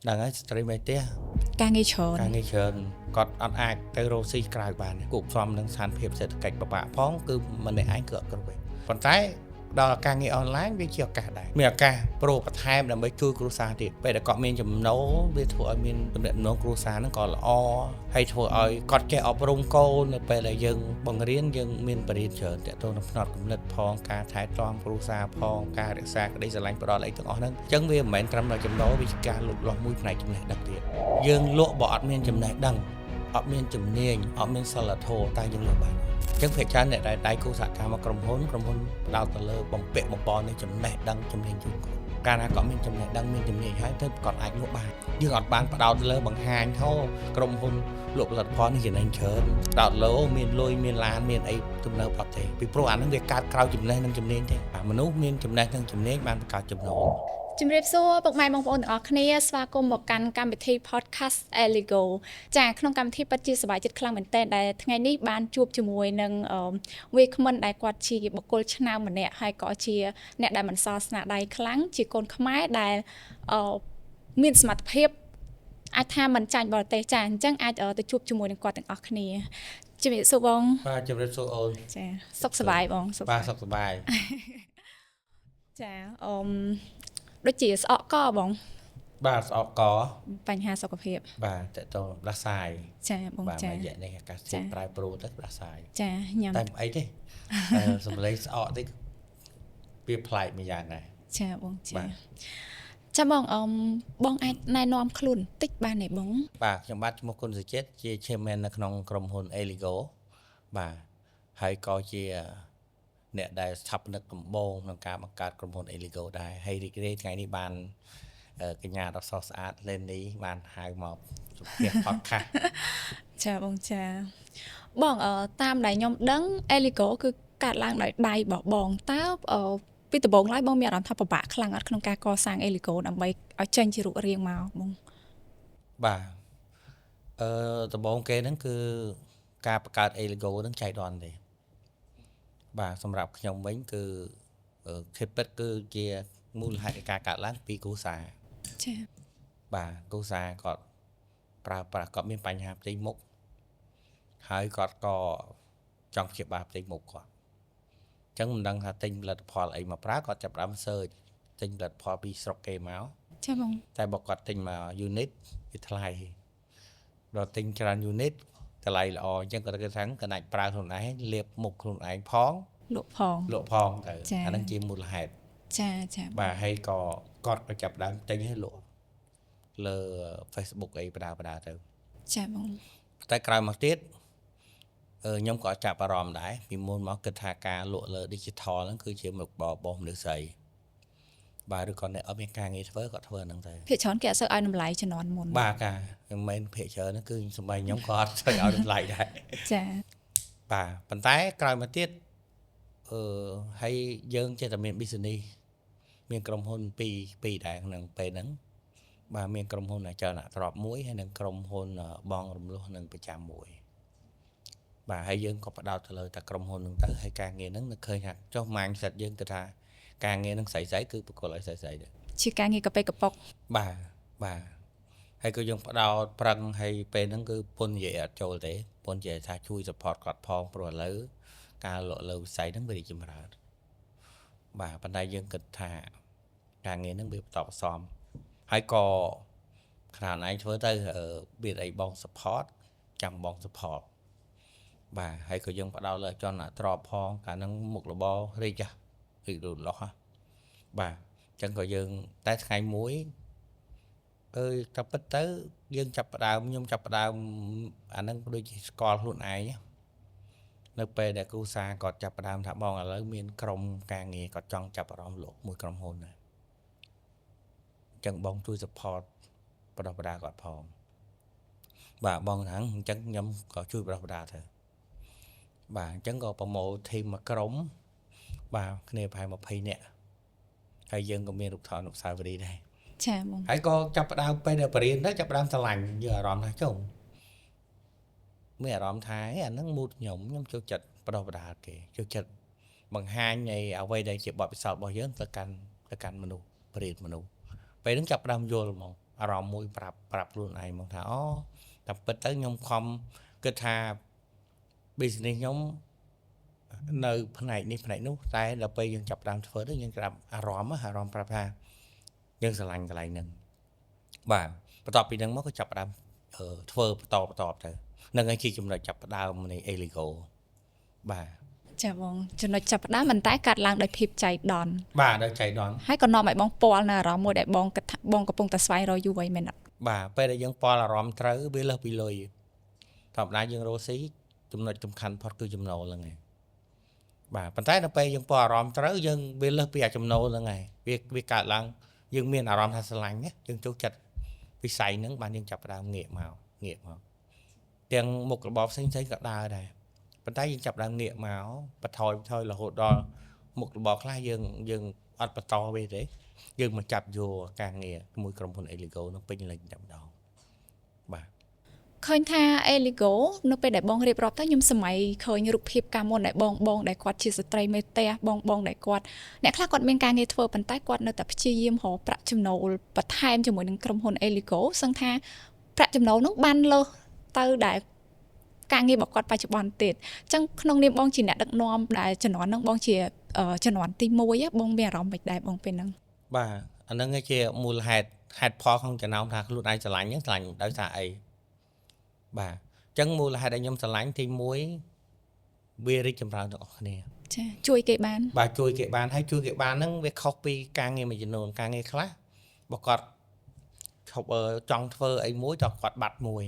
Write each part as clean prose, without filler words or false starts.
ហ្នឹងហើយស្ត្រីមេផ្ទះ ការងារច្រើន ការងារច្រើនគាត់អត់អាចទៅរកស៊ីក្រៅបានទេគួបផ្សំនឹងស្ថានភាពសេដ្ឋកិច្ចពិបាកផងគឺម្នាក់ឯងគឺអត់គ្រប់ទេប៉ុន្តែដល់ការងារអនឡាញវាជាឱកាសដែរមានឱកាសប្រូបន្ថែមដើម្បីជួយគ្រួសារទៀតពេលដែលគាត់មានចំណូលវាធ្វើឲ្យមានទំនាក់ទំនងគ្រួសារហ្នឹងក៏ល្អហើយធ្វើឲ្យគាត់ចេះអប់រំកូននៅពេលដែលយើងបង្រៀនយើងមានបរិញ្ញាច្រើនទាក់ទងនឹងផ្នត់គំនិតផងការថែទាំគ្រួសារផងការរក្សាក្តីស្រឡាញ់ផ្ដល់អីទាំងអស់ហ្នឹងអញ្ចឹងវាមិនមែនត្រឹមតែចំណូលវាជាការលូតលាស់មួយផ្នែកចំណេះដឹងទៀតយើងលក់បើអត់មានចំណេះដឹងអត់មានជំនាញអត់មានសិលធម៌តែយើងលក់បានអញ្ចឹងភាគច្រើនអ្នកដែលដៃគូសហការមកក្រុមហ៊ុនក្រុមហ៊ុនផ្ដោតទៅលើបំពាក់បំប៉ននៃចំណេះដឹងជំនាញជូនគាត់កាលណាគាត់មានចំណេះដឹងមានជំនាញហើយទៅគាត់អាចលក់បានយើងអត់បានផ្ដោតលើបង្ហាញថោក្រុមហ៊ុនលក់ផលិតផលនេះចំណេញច្រើនផ្ដោតលើមានលុយមានឡានមានអីទំនើបអត់ទេពីព្រោះអាហ្នឹងវាកើតក្រៅចំណេះនិងជំនាញទេបាទមនុស្សមានចំណេះនិងជំនាញបានបង្កើតចំណូល ជំរាបសួរពុកម៉ែបងប្អូនទាំងអស់គ្នាស្វាគមន៍មកកាន់កម្មវិធី podcast Eligo ចាក្នុងកម្មវិធីពិតជាសប្បាយចិត្តខ្លាំងមែនទែនដែលថ្ងៃនេះបានជួបជាមួយនឹងវាគ្មិនដែលគាត់ជាបុគ្គលឆ្នើមម្នាក់ហើយក៏ជាអ្នកដែលមិនសល់ស្នាដៃខ្លាំងជាកូនខ្មែរដែលមានសមត្ថភាពអាចថាមិនចាញ់បរទេសចាអញ្ចឹងអាចទៅជួបជាមួយនឹងគាត់ទាំងអស់គ្នាជំរាបសួរបង បាទជំរាបសួរអូន ចាសុខសប្បាយបងសុខ បាទសុខសប្បាយ ចាអឺដូចជាស្អកកបង បាទស្អកក បញ្ហាសុខភាព បាទតើតផ្ដាសាយ ចាបង បាទ ចា មួយរយៈនេះអាកាសធាតុប្រែប្រួលទៅផ្ដាសាយ ចាញ៉ាំ តែមិនអីទេ សំឡេងស្អកតិចវាប្លែកម្យ៉ាងដែរ ចាបងចា បាទ ចាបងអមបងអាចណែនាំខ្លួនបន្តិចបានទេបង បាទខ្ញុំបាទឈ្មោះគុណសុជាតិជា chairman នៅក្នុងក្រុមហ៊ុន Eligo បាទហើយក៏ជាអ្នកដែលស្ថាបនិកដំបូងក្នុងការបង្កើតក្រុមហ៊ុន Eligo ដែរហើយរីករាយថ្ងៃនេះបានកញ្ញាដ៏ស្រស់ស្អាតលេននីបានហៅមកសម្ភាស podcast ចាបងចាបងតាមដែលខ្ញុំដឹង Eligo គឺកើតឡើងដោយដៃរបស់បងតើពីដំបូងឡើយបងមានអារម្មណ៍ថាពិបាកខ្លាំងអត់ក្នុងការកសាង Eligo ដើម្បីឲ្យចេញជារូបរាងមកបង បាទដំបូងគេហ្នឹងគឺការបង្កើត Eligo ហ្នឹងចៃដន្យទេបាទសម្រាប់ខ្ញុំវិញគឺគិតពិតគឺជាមូលហេតុនៃការកើតឡើងពីគ្រួសារ ចា បាទគ្រួសារគាត់ប្រើប្រាស់គាត់មានបញ្ហាផ្ទៃមុខហើយគាត់ក៏ចង់ព្យាបាលផ្ទៃមុខគាត់អញ្ចឹងមិនដឹងថាទិញផលិតផលអីមកប្រើគាត់ចាប់ផ្ដើម search ទិញផលិតផលពីស្រុកគេមក ចាបង តែបើគាត់ទិញមក unit វាថ្លៃដល់ទិញច្រើន unit តម្លៃល្អអញ្ចឹងគាត់គិតថាកណាច់ប្រើខ្លួនឯងលាបមុខខ្លួនឯងផង លក់ផង លក់ផងទៅ ចា៎ អាហ្នឹងជាមូលហេតុ ចាចា បាទហើយក៏គាត់ក៏ចាប់ផ្ដើមទិញឲ្យលក់លើ Facebook អីបដាបដាទៅ ចាបង តែក្រោយមកទៀតខ្ញុំក៏ចាប់អារម្មណ៍ដែរពីមុនមកគិតថាការលក់លើ digital ហ្នឹងគឺជាមុខរបររបស់មនុស្សស្រីបាទឬក៏អ្នកអត់មានការងារធ្វើគាត់ធ្វើអាហ្នឹងទៅ ភាគច្រើនគេអត់សូវឲ្យតម្លៃជំនាន់មុន បាទការមិនមែនភាគច្រើនហ្នឹងគឺសម្បែងខ្ញុំក៏អត់សូវឲ្យតម្លៃដែរ ចា បាទប៉ុន្តែក្រោយមកទៀតអឺហើយយើងចេះតែមាន business មានក្រុមហ៊ុនពីរពីរដែរក្នុងពេលហ្នឹងបាទមានក្រុមហ៊ុនអចលនទ្រព្យមួយហើយនិងក្រុមហ៊ុនបងរំលោះនិងប្រចាំមួយបាទហើយយើងក៏ផ្ដោតទៅលើតែក្រុមហ៊ុនហ្នឹងទៅហើយការងារហ្នឹងនឹកឃើញថាចុះ mindset យើងទៅថាការងារហ្នឹងស្រីៗគឺបកគលឲ្យស្រីៗទៅ ជាការងារកាពេកប៉ុក បាទបាទហើយក៏យើងផ្ដោតប្រឹងហើយពេលហ្នឹងគឺពុននិយាយអត់ចូលទេពុននិយាយថាជួយ support គាត់ផងព្រោះឥឡូវការលក់លើវិស័យហ្នឹងវារីកចម្រើនបាទប៉ុន្តែយើងគិតថាការងារហ្នឹងវាបន្តផ្សំហើយក៏ខណៈឯងធ្វើទៅមានអីបង support ចាំបង support បាទហើយក៏យើងផ្ដោតលើចលនាទ្រព្យផងកាលហ្នឹងមុខរបររីករីកលូតលាស់ហ៎បាទអញ្ចឹងក៏យើងតែថ្ងៃមួយអើយតែពិតទៅយើងចាប់ផ្ដើមខ្ញុំចាប់ផ្ដើមអាហ្នឹងដូចជាស្គាល់ខ្លួនឯងនៅពេលដែលគ្រូសាគាត់ចាប់ផ្ដើមថាបងឥឡូវមានក្រុមការងារគាត់ចង់ចាប់អារម្មណ៍លក់មួយក្រុមហ៊ុនណាអញ្ចឹងបងជួយ support បដោះបដាគាត់ផងបាទបងហ្នឹងអញ្ចឹងខ្ញុំក៏ជួយបដោះបដាទៅបាទអញ្ចឹងក៏ប្រមូល team មួយក្រុមបាទគ្នាប្រហែល20នាក់ហើយយើងក៏មានរូបថតអនុស្សាវរីយ៍ដែរ ចាបង ហើយក៏ចាប់ផ្ដើមពេលដែលបរៀនទៅចាប់ផ្ដើមស្រឡាញ់យកអារម្មណ៍ថាចុះមានអារម្មណ៍ថាអាហ្នឹងមូតខ្ញុំខ្ញុំចូលចិត្តបដោះបដាគេចូលចិត្តបង្ហាញនៃអ្វីដែលជាបទពិសោធន៍របស់យើងទៅកាន់មនុស្សបរៀនមនុស្សពេលហ្នឹងចាប់ផ្ដើមយល់ហ្មង អារម្មណ៍មួយប្រាប់ប្រាប់ខ្លួនឯងមកថាអូតែពិតទៅខ្ញុំខំគិតថា business ខ្ញុំនៅផ្នែកនេះផ្នែកនោះតែដល់ពេលយើងចាប់ផ្ដើមធ្វើទៅយើងក្រាប់អារម្មណ៍ប្រាប់ថាយើងស្រឡាញ់កន្លែងហ្នឹងបាទបន្ទាប់ពីហ្នឹងមកក៏ចាប់ផ្ដើមធ្វើបន្តបន្តទៅហ្នឹងហើយជាចំណុចចាប់ផ្ដើមនៃ Eligo បាទ។ ចាបងចំណុចចាប់ផ្ដើមមិនតែកាត់ឡើងដោយភាពចៃដន្យ បាទដោយចៃដន្យ ហើយក៏នាំឲ្យបងពាល់នៅអារម្មណ៍មួយដែលបងគិតថាបងកំពុងតែស្វែងរកយូរហើយមែនអត់? បាទពេលដែលយើងពាល់អារម្មណ៍ត្រូវវាលើសពីលុយធម្មតាយើងរកស៊ីចំណុចសំខាន់ផុតគឺចំណូលហ្នឹងឯងបាទប៉ុន្តែដល់ពេលយើងពាល់អារម្មណ៍ត្រូវយើងវាលើសពីអាចំណូលហ្នឹងឯងវាវាកើតឡើងយើងមានអារម្មណ៍ថាស្រឡាញ់ណាយើងចូលចិត្តវិស័យហ្នឹងបានយើងចាប់ផ្ដើមងាកមកងាកមកទាំងមុខរបរផ្សេងៗក៏ដើរដែរប៉ុន្តែយើងចាប់ផ្ដើមងាកមកបន្ថយបន្ថយរហូតដល់មុខរបរខ្លះយើងយើងអត់បន្តវាទេយើងមកចាប់យកការងារជាមួយក្រុមហ៊ុន Eligo នឹងពេញលេញតែម្ដងបាទ។ ឃើញថា Eligo នៅពេលដែលបងរៀបរាប់ទៅខ្ញុំសម័យឃើញរូបភាពកាលមុនដែលបងបងដែលគាត់ជាស្ត្រីមេផ្ទះបងបងដែលគាត់អ្នកខ្លះគាត់មានការងារធ្វើប៉ុន្តែគាត់នៅតែព្យាយាមរកប្រាក់ចំណូលបន្ថែមជាមួយនឹងក្រុមហ៊ុន Eligo សឹងថាប្រាក់ចំណូលនោះបានលើសទៅដែលការងាររបស់គាត់បច្ចុប្បន្នទៀតអញ្ចឹងក្នុងនាមបងជាអ្នកដឹកនាំដែលជំនាន់ហ្នឹងបងជាជំនាន់ទី1បងមានអារម្មណ៍មិនដែរបងពេលហ្នឹង? បាទអាហ្នឹងជាមូលហេតុហេតុផលក្នុងចំណោមថាខ្លួនឯងស្រឡាញ់ហ្នឹងស្រឡាញ់ដោយសារអីបាទអញ្ចឹងមូលហេតុដែលខ្ញុំស្រឡាញ់ទី1វារីកចម្រើនទាំងអស់គ្នា។ ចាជួយគេបាន។ បាទជួយគេបានហើយជួយគេបានហ្នឹងវាខុសពីការងារមួយចំនួនការងារខ្លះបើគាត់ឈប់ចង់ធ្វើអីមួយតើគាត់បាត់មួយ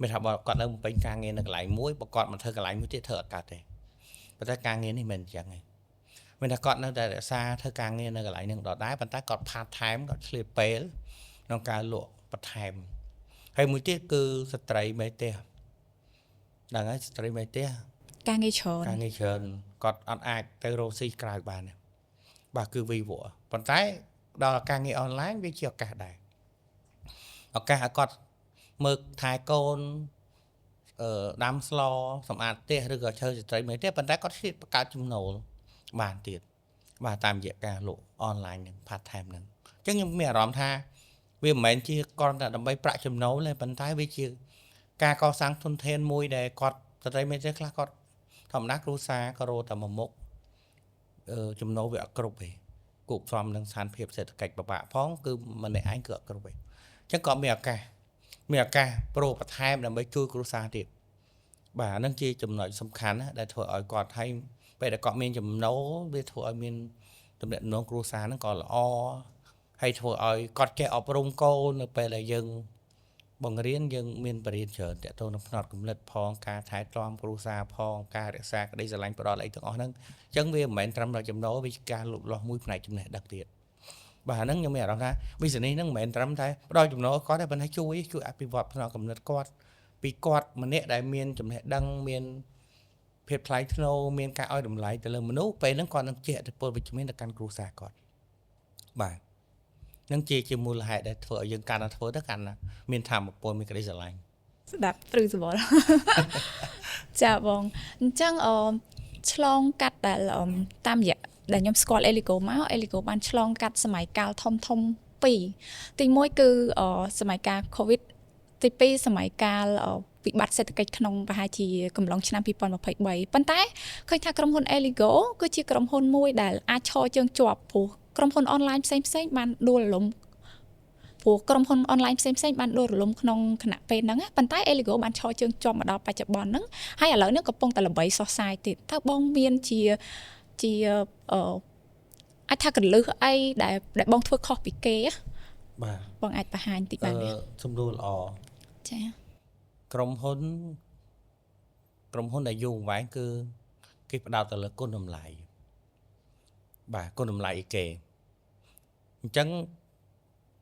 មានថាបើគាត់នៅបំពេញការងារនៅកន្លែងមួយបើគាត់មកធ្វើកន្លែងមួយទៀតធ្វើអត់កើតទេប៉ុន្តែការងារនេះមិនអញ្ចឹងទេមានថាគាត់នៅតែរក្សាធ្វើការងារនៅកន្លែងហ្នឹងដដែលប៉ុន្តែគាត់ part time គាត់ឆ្លៀតពេលក្នុងការលក់បន្ថែមហើយមួយទៀតគឺស្ត្រីមេផ្ទះដឹងហើយស្ត្រីមេផ្ទះ ការងារច្រើន។ ការងារច្រើនគាត់អត់អាចទៅរកស៊ីក្រៅបានទេបាទគឺវីវប៉ុន្តែដល់ការងារអនឡាញវាជាឱកាសដែរឱកាសឲ្យគាត់មើលថែកូនអឺដាំស្លសម្អាតផ្ទះឬក៏ឈើស្ត្រីមេផ្ទះប៉ុន្តែគាត់ឆ្លៀតបង្កើតចំណូលបានទៀតបាទតាមរយៈការលក់អនឡាញនឹង part time ហ្នឹងអញ្ចឹងខ្ញុំមានអារម្មណ៍ថាវាមិនមែនជាគ្រាន់តែដើម្បីប្រាក់ចំណូលទេប៉ុន្តែវាជាការកសាងធនធានមួយដែលគាត់ស្ត្រីមេផ្ទះខ្លះគាត់ធម្មតាគ្រួសារក៏រកតែមួយមុខអឺចំណូលវាអត់គ្រប់ទេគូផ្សំនឹងស្ថានភាពសេដ្ឋកិច្ចពិបាកផងគឺម្នាក់ឯងគឺអត់គ្រប់ទេអញ្ចឹងក៏មានឱកាសមានឱកាសប្រូបន្ថែមដើម្បីជួយគ្រួសារទៀតបាទហ្នឹងជាចំណុចសំខាន់ណាដែលធ្វើឲ្យគាត់ឲ្យពេលដែលគាត់មានចំណូលវាធ្វើឲ្យមានទំនាក់ទំនងគ្រួសារហ្នឹងក៏ល្អហើយធ្វើឲ្យគាត់ចេះអប់រំកូននៅពេលដែលយើងបង្រៀនយើងមានបរិញ្ញាច្រើនតទៅនឹងផ្នត់គំនិតផងការថែទាំគ្រួសារផងការរក្សាក្តីស្រឡាញ់ផ្ដល់អីទាំងអស់ហ្នឹងអញ្ចឹងវាមិនមែនត្រឹមតែចំណូលវាជាការលូតលាស់មួយផ្នែកចំណេះដឹងទៀតបាទហ្នឹងខ្ញុំមានអារម្មណ៍ថា business ហ្នឹងមិនមែនត្រឹមតែផ្ដល់ចំណូលគាត់ទេប៉ុន្តែជួយជួយអភិវឌ្ឍផ្នត់គំនិតគាត់ពីគាត់ម្នាក់ដែលមានចំណេះដឹងមានភាពថ្លៃថ្នូរមានការឲ្យតម្លៃទៅលើមនុស្សពេលហ្នឹងគាត់នឹងជះឥទ្ធិពលវិជ្ជមានទៅកាន់គ្រួសារគាត់បាទនឹងជាជាមូលហេតុដែលធ្វើឲ្យយើងកាន់តែធ្វើទៅកាន់តែមានធម៌ពលមានក្តីស្រឡាញ់។ ស្ដាប់ព្រឺសបល់ចាបងអញ្ចឹងអឺឆ្លងកាត់ដែលតាមរយៈដែលខ្ញុំស្គាល់ Eligo មក Eligo បានឆ្លងកាត់សម័យកាលធំធំពីរទី1គឺសម័យកាល COVID ទី2សម័យកាលវិបត្តិសេដ្ឋកិច្ចក្នុងប្រហែលជាកំឡុងឆ្នាំ2023ប៉ុន្តែឃើញថាក្រុមហ៊ុន Eligo គឺជាក្រុមហ៊ុនមួយដែលអាចឈរជើងជាប់ព្រោះក្រុមហ៊ុនអនឡាញផ្សេងផ្សេងបានដួលរលំព្រោះក្រុមហ៊ុនអនឡាញផ្សេងផ្សេងបានដួលរលំក្នុងខណៈពេលហ្នឹងប៉ុន្តែ Eligo បានឈរជើងជាប់មកដល់បច្ចុប្បន្នហ្នឹងហើយឥឡូវនេះកំពុងតែល្បីសុះសាយទៀតតើបងមានជាជាអឺអាចថាកលឹះអីដែលដែលបងធ្វើខុសពីគេ? បាទ។ បងអាចបង្ហាញតិចបានទេ? សំណួរល្អ។ ចា៎។ ក្រុមហ៊ុនក្រុមហ៊ុនដែលយូរអង្វែងគឺគេផ្ដោតទៅលើគុណតម្លៃបាទគុណតម្លៃអីគេអញ្ចឹង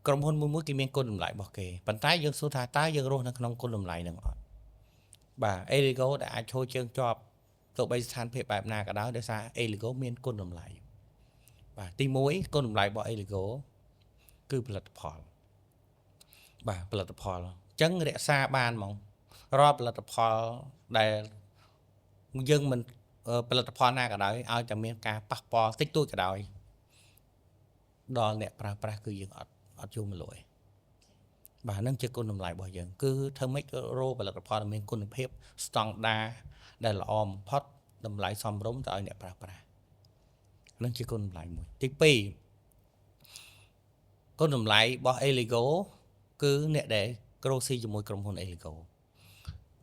ក្រុមហ៊ុនមួយមួយគេមានគុណតម្លៃរបស់គេប៉ុន្តែយើងសួរថាតើយើងរស់នៅក្នុងគុណតម្លៃហ្នឹងអត់បាទ Eligo ដែលអាចឈរជើងជាប់ទោះបីស្ថានភាពបែបណាក៏ដោយដោយសារ Eligo មានគុណតម្លៃបាទទី1គុណតម្លៃរបស់ Eligo គឺផលិតផលបាទផលិតផលអញ្ចឹងរក្សាបានហ្មងរាល់ផលិតផលដែលយើងមិនផលិតផលណាក៏ដោយឲ្យតែមានការប៉ះពាល់តិចតួចក៏ដោយដល់អ្នកប្រើប្រាស់គឺយើងអត់អត់យកមកលក់ឯង បាទហ្នឹងជាគុណតម្លៃរបស់យើងគឺធ្វើម៉េចរកផលិតផលដែលមានគុណភាពស្តង់ដារដែលល្អបំផុតតម្លៃសមរម្យទៅឲ្យអ្នកប្រើប្រាស់ហ្នឹងជាគុណតម្លៃមួយ។ទី2គុណតម្លៃរបស់ Eligo គឺអ្នកដែលរកស៊ីជាមួយក្រុមហ៊ុន Eligo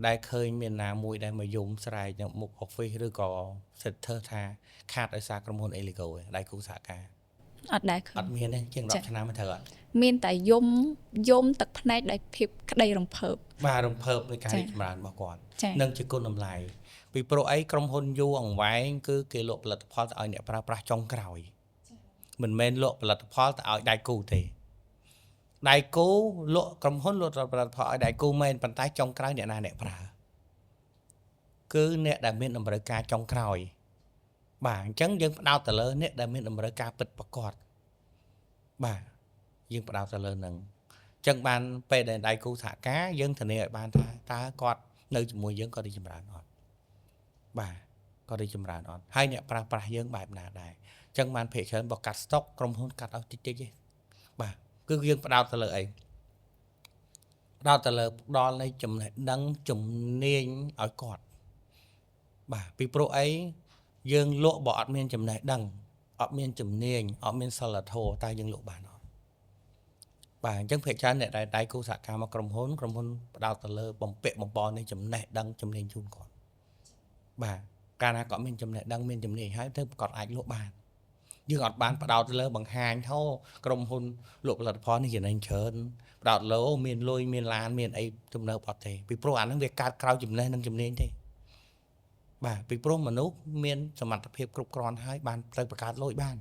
ដែលឃើញមានណាមួយដែលមកយំស្រែកនៅមុខ office ឬក៏ center ថាខាតដោយសារក្រុមហ៊ុន Eligo ឯងដៃគូសហការ អត់ដែលឃើ អ ញ ត់មានទេជាង10ឆ្នាំទេត្រូវអត់ មានតែយំយំទឹកភ្នែកដោយភាពក្តីរំភើប បាទរំភើបនៃការរីកចម្រើនរបស់គាត់ ចា៎ នឹងជាគុណតម្លៃពីព្រោះអីក្រុមហ៊ុនយូរអង្វែងគឺគេលក់ផលិតផលទៅឲ្យអ្នកប្រើប្រាស់ចុងក្រោយមិនមែនលក់ផលិតផលទៅឲ្យដៃគូទេដៃគូលក់ក្រុមហ៊ុនលក់ផលិតផលឲ្យដៃគូមែនប៉ុន្តែចុងក្រោយអ្នកណាអ្នកប្រើគឺអ្នកដែលមានតម្រូវការចុងក្រោយបាទអញ្ចឹងយើងផ្ដោតទៅលើអ្នកដែលមានតម្រូវការពិតប្រាកដបាទយើងផ្ដោតទៅលើនឹងអញ្ចឹងបានពេលដែលដៃគូសហការយើងធានាឲ្យបានថាតើគាត់នៅជាមួយយើងគាត់រីកចម្រើនអត់បាទគាត់រីកចម្រើនអត់ហើយអ្នកប្រើប្រាស់យើងបែបណាដែរអញ្ចឹងបានភាគច្រើនបើកាត់ស្តុកក្រុមហ៊ុនកាត់ឲ្យតិចតិចទេបាទគឺយើងផ្ដោតទៅលើអីផ្ដោតទៅលើផ្ដល់នៃចំណេះដឹងជំនាញឲ្យគាត់បាទពីព្រោះអីយើងលក់បើអត់មានចំណេះដឹងអត់មានជំនាញអត់មានសិលធម៌តើយើងលក់បានអត់បាទអញ្ចឹងភាគច្រើនអ្នកដែលដៃគូសហការមកក្រុមហ៊ុនក្រុមហ៊ុនផ្ដោតទៅលើបំពាក់បំប៉ននៃចំណេះដឹងជំនាញជូនគាត់បាទកាលណាគាត់មានចំណេះដឹងមានជំនាញហើយទៅគាត់អាចលក់បានយើងអត់បានផ្ដោតទៅលើបង្ហាញថោក្រុមហ៊ុនលក់ផលិតផលនេះចំណេញច្រើនផ្ដោតលើមានលុយមានឡានមានអីទំនើបអត់ទេពីព្រោះអាហ្នឹងវាកើតក្រោយចំណេះនិងជំនាញទេបាទពីព្រោះមនុស្សមានសមត្ថភាពគ្រប់គ្រាន់ហើយបានទៅបង្កើតលុយបាន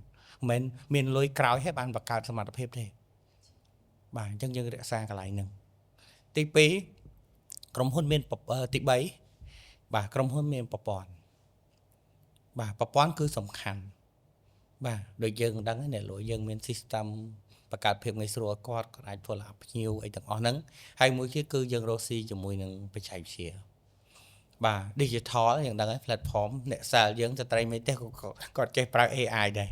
មិនមែនមានលុយក្រោយហើយបានបង្កើតសមត្ថភាពទេបាទអញ្ចឹងយើងរក្សាកន្លែងហ្នឹងទី2ក្រុមហ៊ុនមានទី3បាទក្រុមហ៊ុនមានប្រព័ន្ធបាទប្រព័ន្ធគឺសំខាន់បាទដូចយើងដឹងហើយអ្នកលក់យើងមាន system បង្កើតភាពងាយស្រួលឲ្យគាត់គាត់អាចធ្វើឡាភ្ញៀវអីទាំងអស់ហ្នឹងហើយមួយទៀតគឺយើងរកស៊ីជាមួយនឹងបច្ចេកវិទ្យាបាទ digital យើងដឹងហើយ platform អ្នក sale យើងស្ត្រីមេផ្ទះក៏គាត់ចេះប្រើ AI ដែរ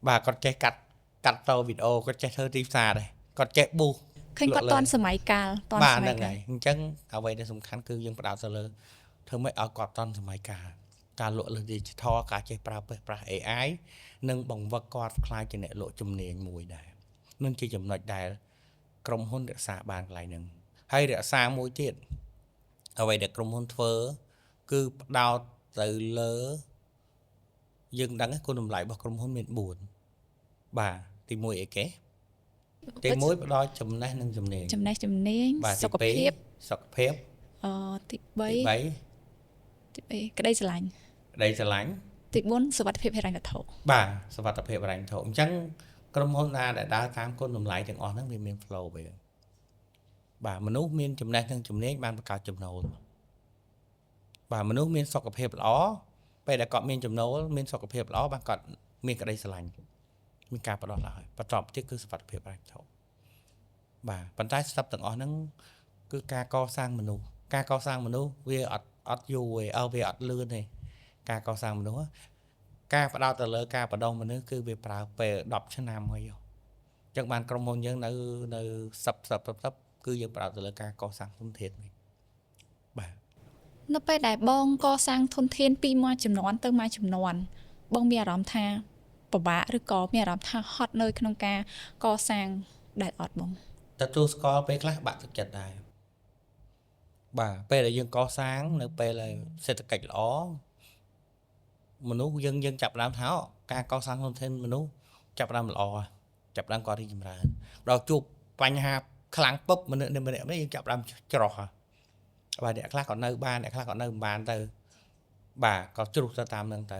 បាទគាត់ចេះកាត់កាត់តវីដេអូគាត់ចេះធ្វើទីផ្សារដែរគាត់ចេះ boost ឃើញគាត់តន់សម័យកាលតន់ បាទ សម័យ ហ្នឹង កាល ហើយអញ្ចឹងអ្វីដែលសំខាន់គឺយើងផ្ដោតទៅលើធ្វើម៉េចឲ្យគាត់តន់សម័យកាលការលក់លើ digital ការចេះប្រើប្រាស់ AI និងបង្វឹកគាត់ក្លាយជាអ្នកលក់ជំនាញមួយដែរនឹងជាចំណុចដែលក្រុមហ៊ុនរក្សាបានកន្លែងហ្នឹងហើយរក្សាមួយទៀតអ្វីដែលក្រុមហ៊ុនធ្វើគឺផ្ដោតទៅលើយើងដឹងគុណតម្លៃរបស់ក្រុមហ៊ុនមាន4បាទទី1អីគេទី1ផ្ដល់ចំណេះនិងជំនាញ ចំណេះជំនាញ បាទ សុខភាព សុខភាព អទី ទី 3 3 ទី3ក្តីស្រឡាញ់ ក្តីស្រឡាញ់ ទី4សុវត្ថិភាពហិរញ្ញវត្ថុ បាទសុវត្ថិភាពហិរញ្ញវត្ថុអញ្ចឹងក្រុមហ៊ុនណាដែលដើរតាមគុណតម្លៃទាំងអស់ហ្នឹងវាមាន flow វាបាទមនុស្សមានចំណេះនិងជំនាញបានបង្កើតចំណូលបាទមនុស្សមានសុខភាពល្អពេលដែលគាត់មានចំណូលមានសុខភាពល្អបានគាត់មានក្តីស្រឡាញ់មានការផ្ដោះឡើយបន្តទៀតគឺសុវត្ថិភាពហិរញ្ញវត្ថុបាទប៉ុន្តែស្ទាប់ទាំងអស់ហ្នឹងគឺការកសាងមនុស្សការកសាងមនុស្សវាអត់អត់យូរទេអើវាអត់លឿនទេការកសាងមនុស្សការផ្ដោតទៅលើការបដោះមនុស្សគឺវាប្រើពេល10ឆ្នាំហើយអញ្ចឹងបានក្រុមហ៊ុនយើងនៅនៅសឹបសឹបសឹបសឹបគឺយើងផ្ដោតទៅលើការកសាងធនធានវិញបាទ នៅពេលដែលបងកសាងធនធានពីមួយចំនួនទៅមួយចំនួនបងមានអារម្មណ៍ថាពិបាកឬក៏មានអារម្មណ៍ថាហត់នៅក្នុងការកសាងដែលអត់បង ទទួលស្គាល់ពេលខ្លះបាក់ទឹកចិត្តដែរបាទពេលដែលយើងកសាងនៅពេលដែលសេដ្ឋកិច្ចល្អមនុស្សយើងយើងចាប់ផ្ដើមថាការកសាងធនធានមនុស្សចាប់ផ្ដើមល្អចាប់ផ្ដើមគាត់រីកចម្រើនដល់ជួបបញ្ហាខ្លាំងពុបមនុស្សម្នាក់នេះយើងចាប់ផ្ដើមច្រោះបាទអ្នកខ្លះក៏នៅបានអ្នកខ្លះក៏នៅមិនបានទៅបាទក៏ជ្រុះទៅតាមនឹងទៅ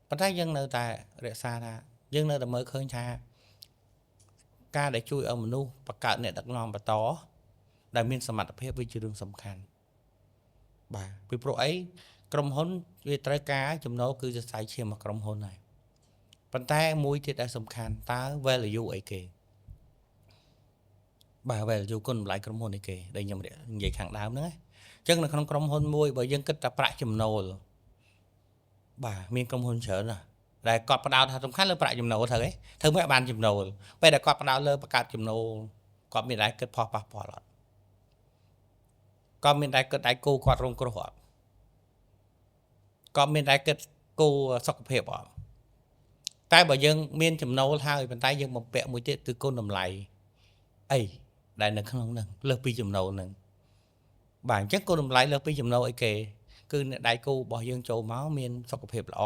ប៉ុន្តែយើងនៅតែរក្សាថាយើងនៅតែមើលឃើញថាការដែលជួយឲ្យមនុស្សបង្កើតអ្នកដឹកនាំបន្តដែលមានសមត្ថភាពវាជារឿងសំខាន់បាទពីព្រោះអីក្រុមហ៊ុនវាត្រូវការចំណូលគឺសរសៃឈាមរបស់ក្រុមហ៊ុនហើយប៉ុន្តែមួយទៀតដែលសំខាន់តើ value អីគេបាទ value គុណតម្លៃក្រុមហ៊ុនអីគេដែលខ្ញុំនិយាយខាងដើមហ្នឹងណាអញ្ចឹងនៅក្នុងក្រុមហ៊ុនមួយបើយើងគិតតែប្រាក់ចំណូលបាទមានក្រុមហ៊ុនច្រើនណាស់ដែលគាត់ផ្ដោតថាសំខាន់លើប្រាក់ចំណូលត្រូវទេធ្វើម៉េចឲ្យបានចំណូលពេលដែលគាត់ផ្ដោតលើបង្កើតចំណូល គាត់មានដែរគិតផលប៉ះពាល់អត់គាត់មានដែរគិតដៃគូគាត់រងគ្រោះអត់គាត់មានដែរគិតគូសុខភាពអត់តែបើយើងមានចំណូលហើយប៉ុន្តែយើងបំពាក់មួយទៀតគឺគុណតម្លៃអីដែលនៅក្នុងហ្នឹងលើសពីចំណូលហ្នឹងបាទអញ្ចឹងគុណតម្លៃលើសពីចំណូលអីគេគឺអ្នកដៃគូរបស់យើងចូលមកមានសុខភាពល្អ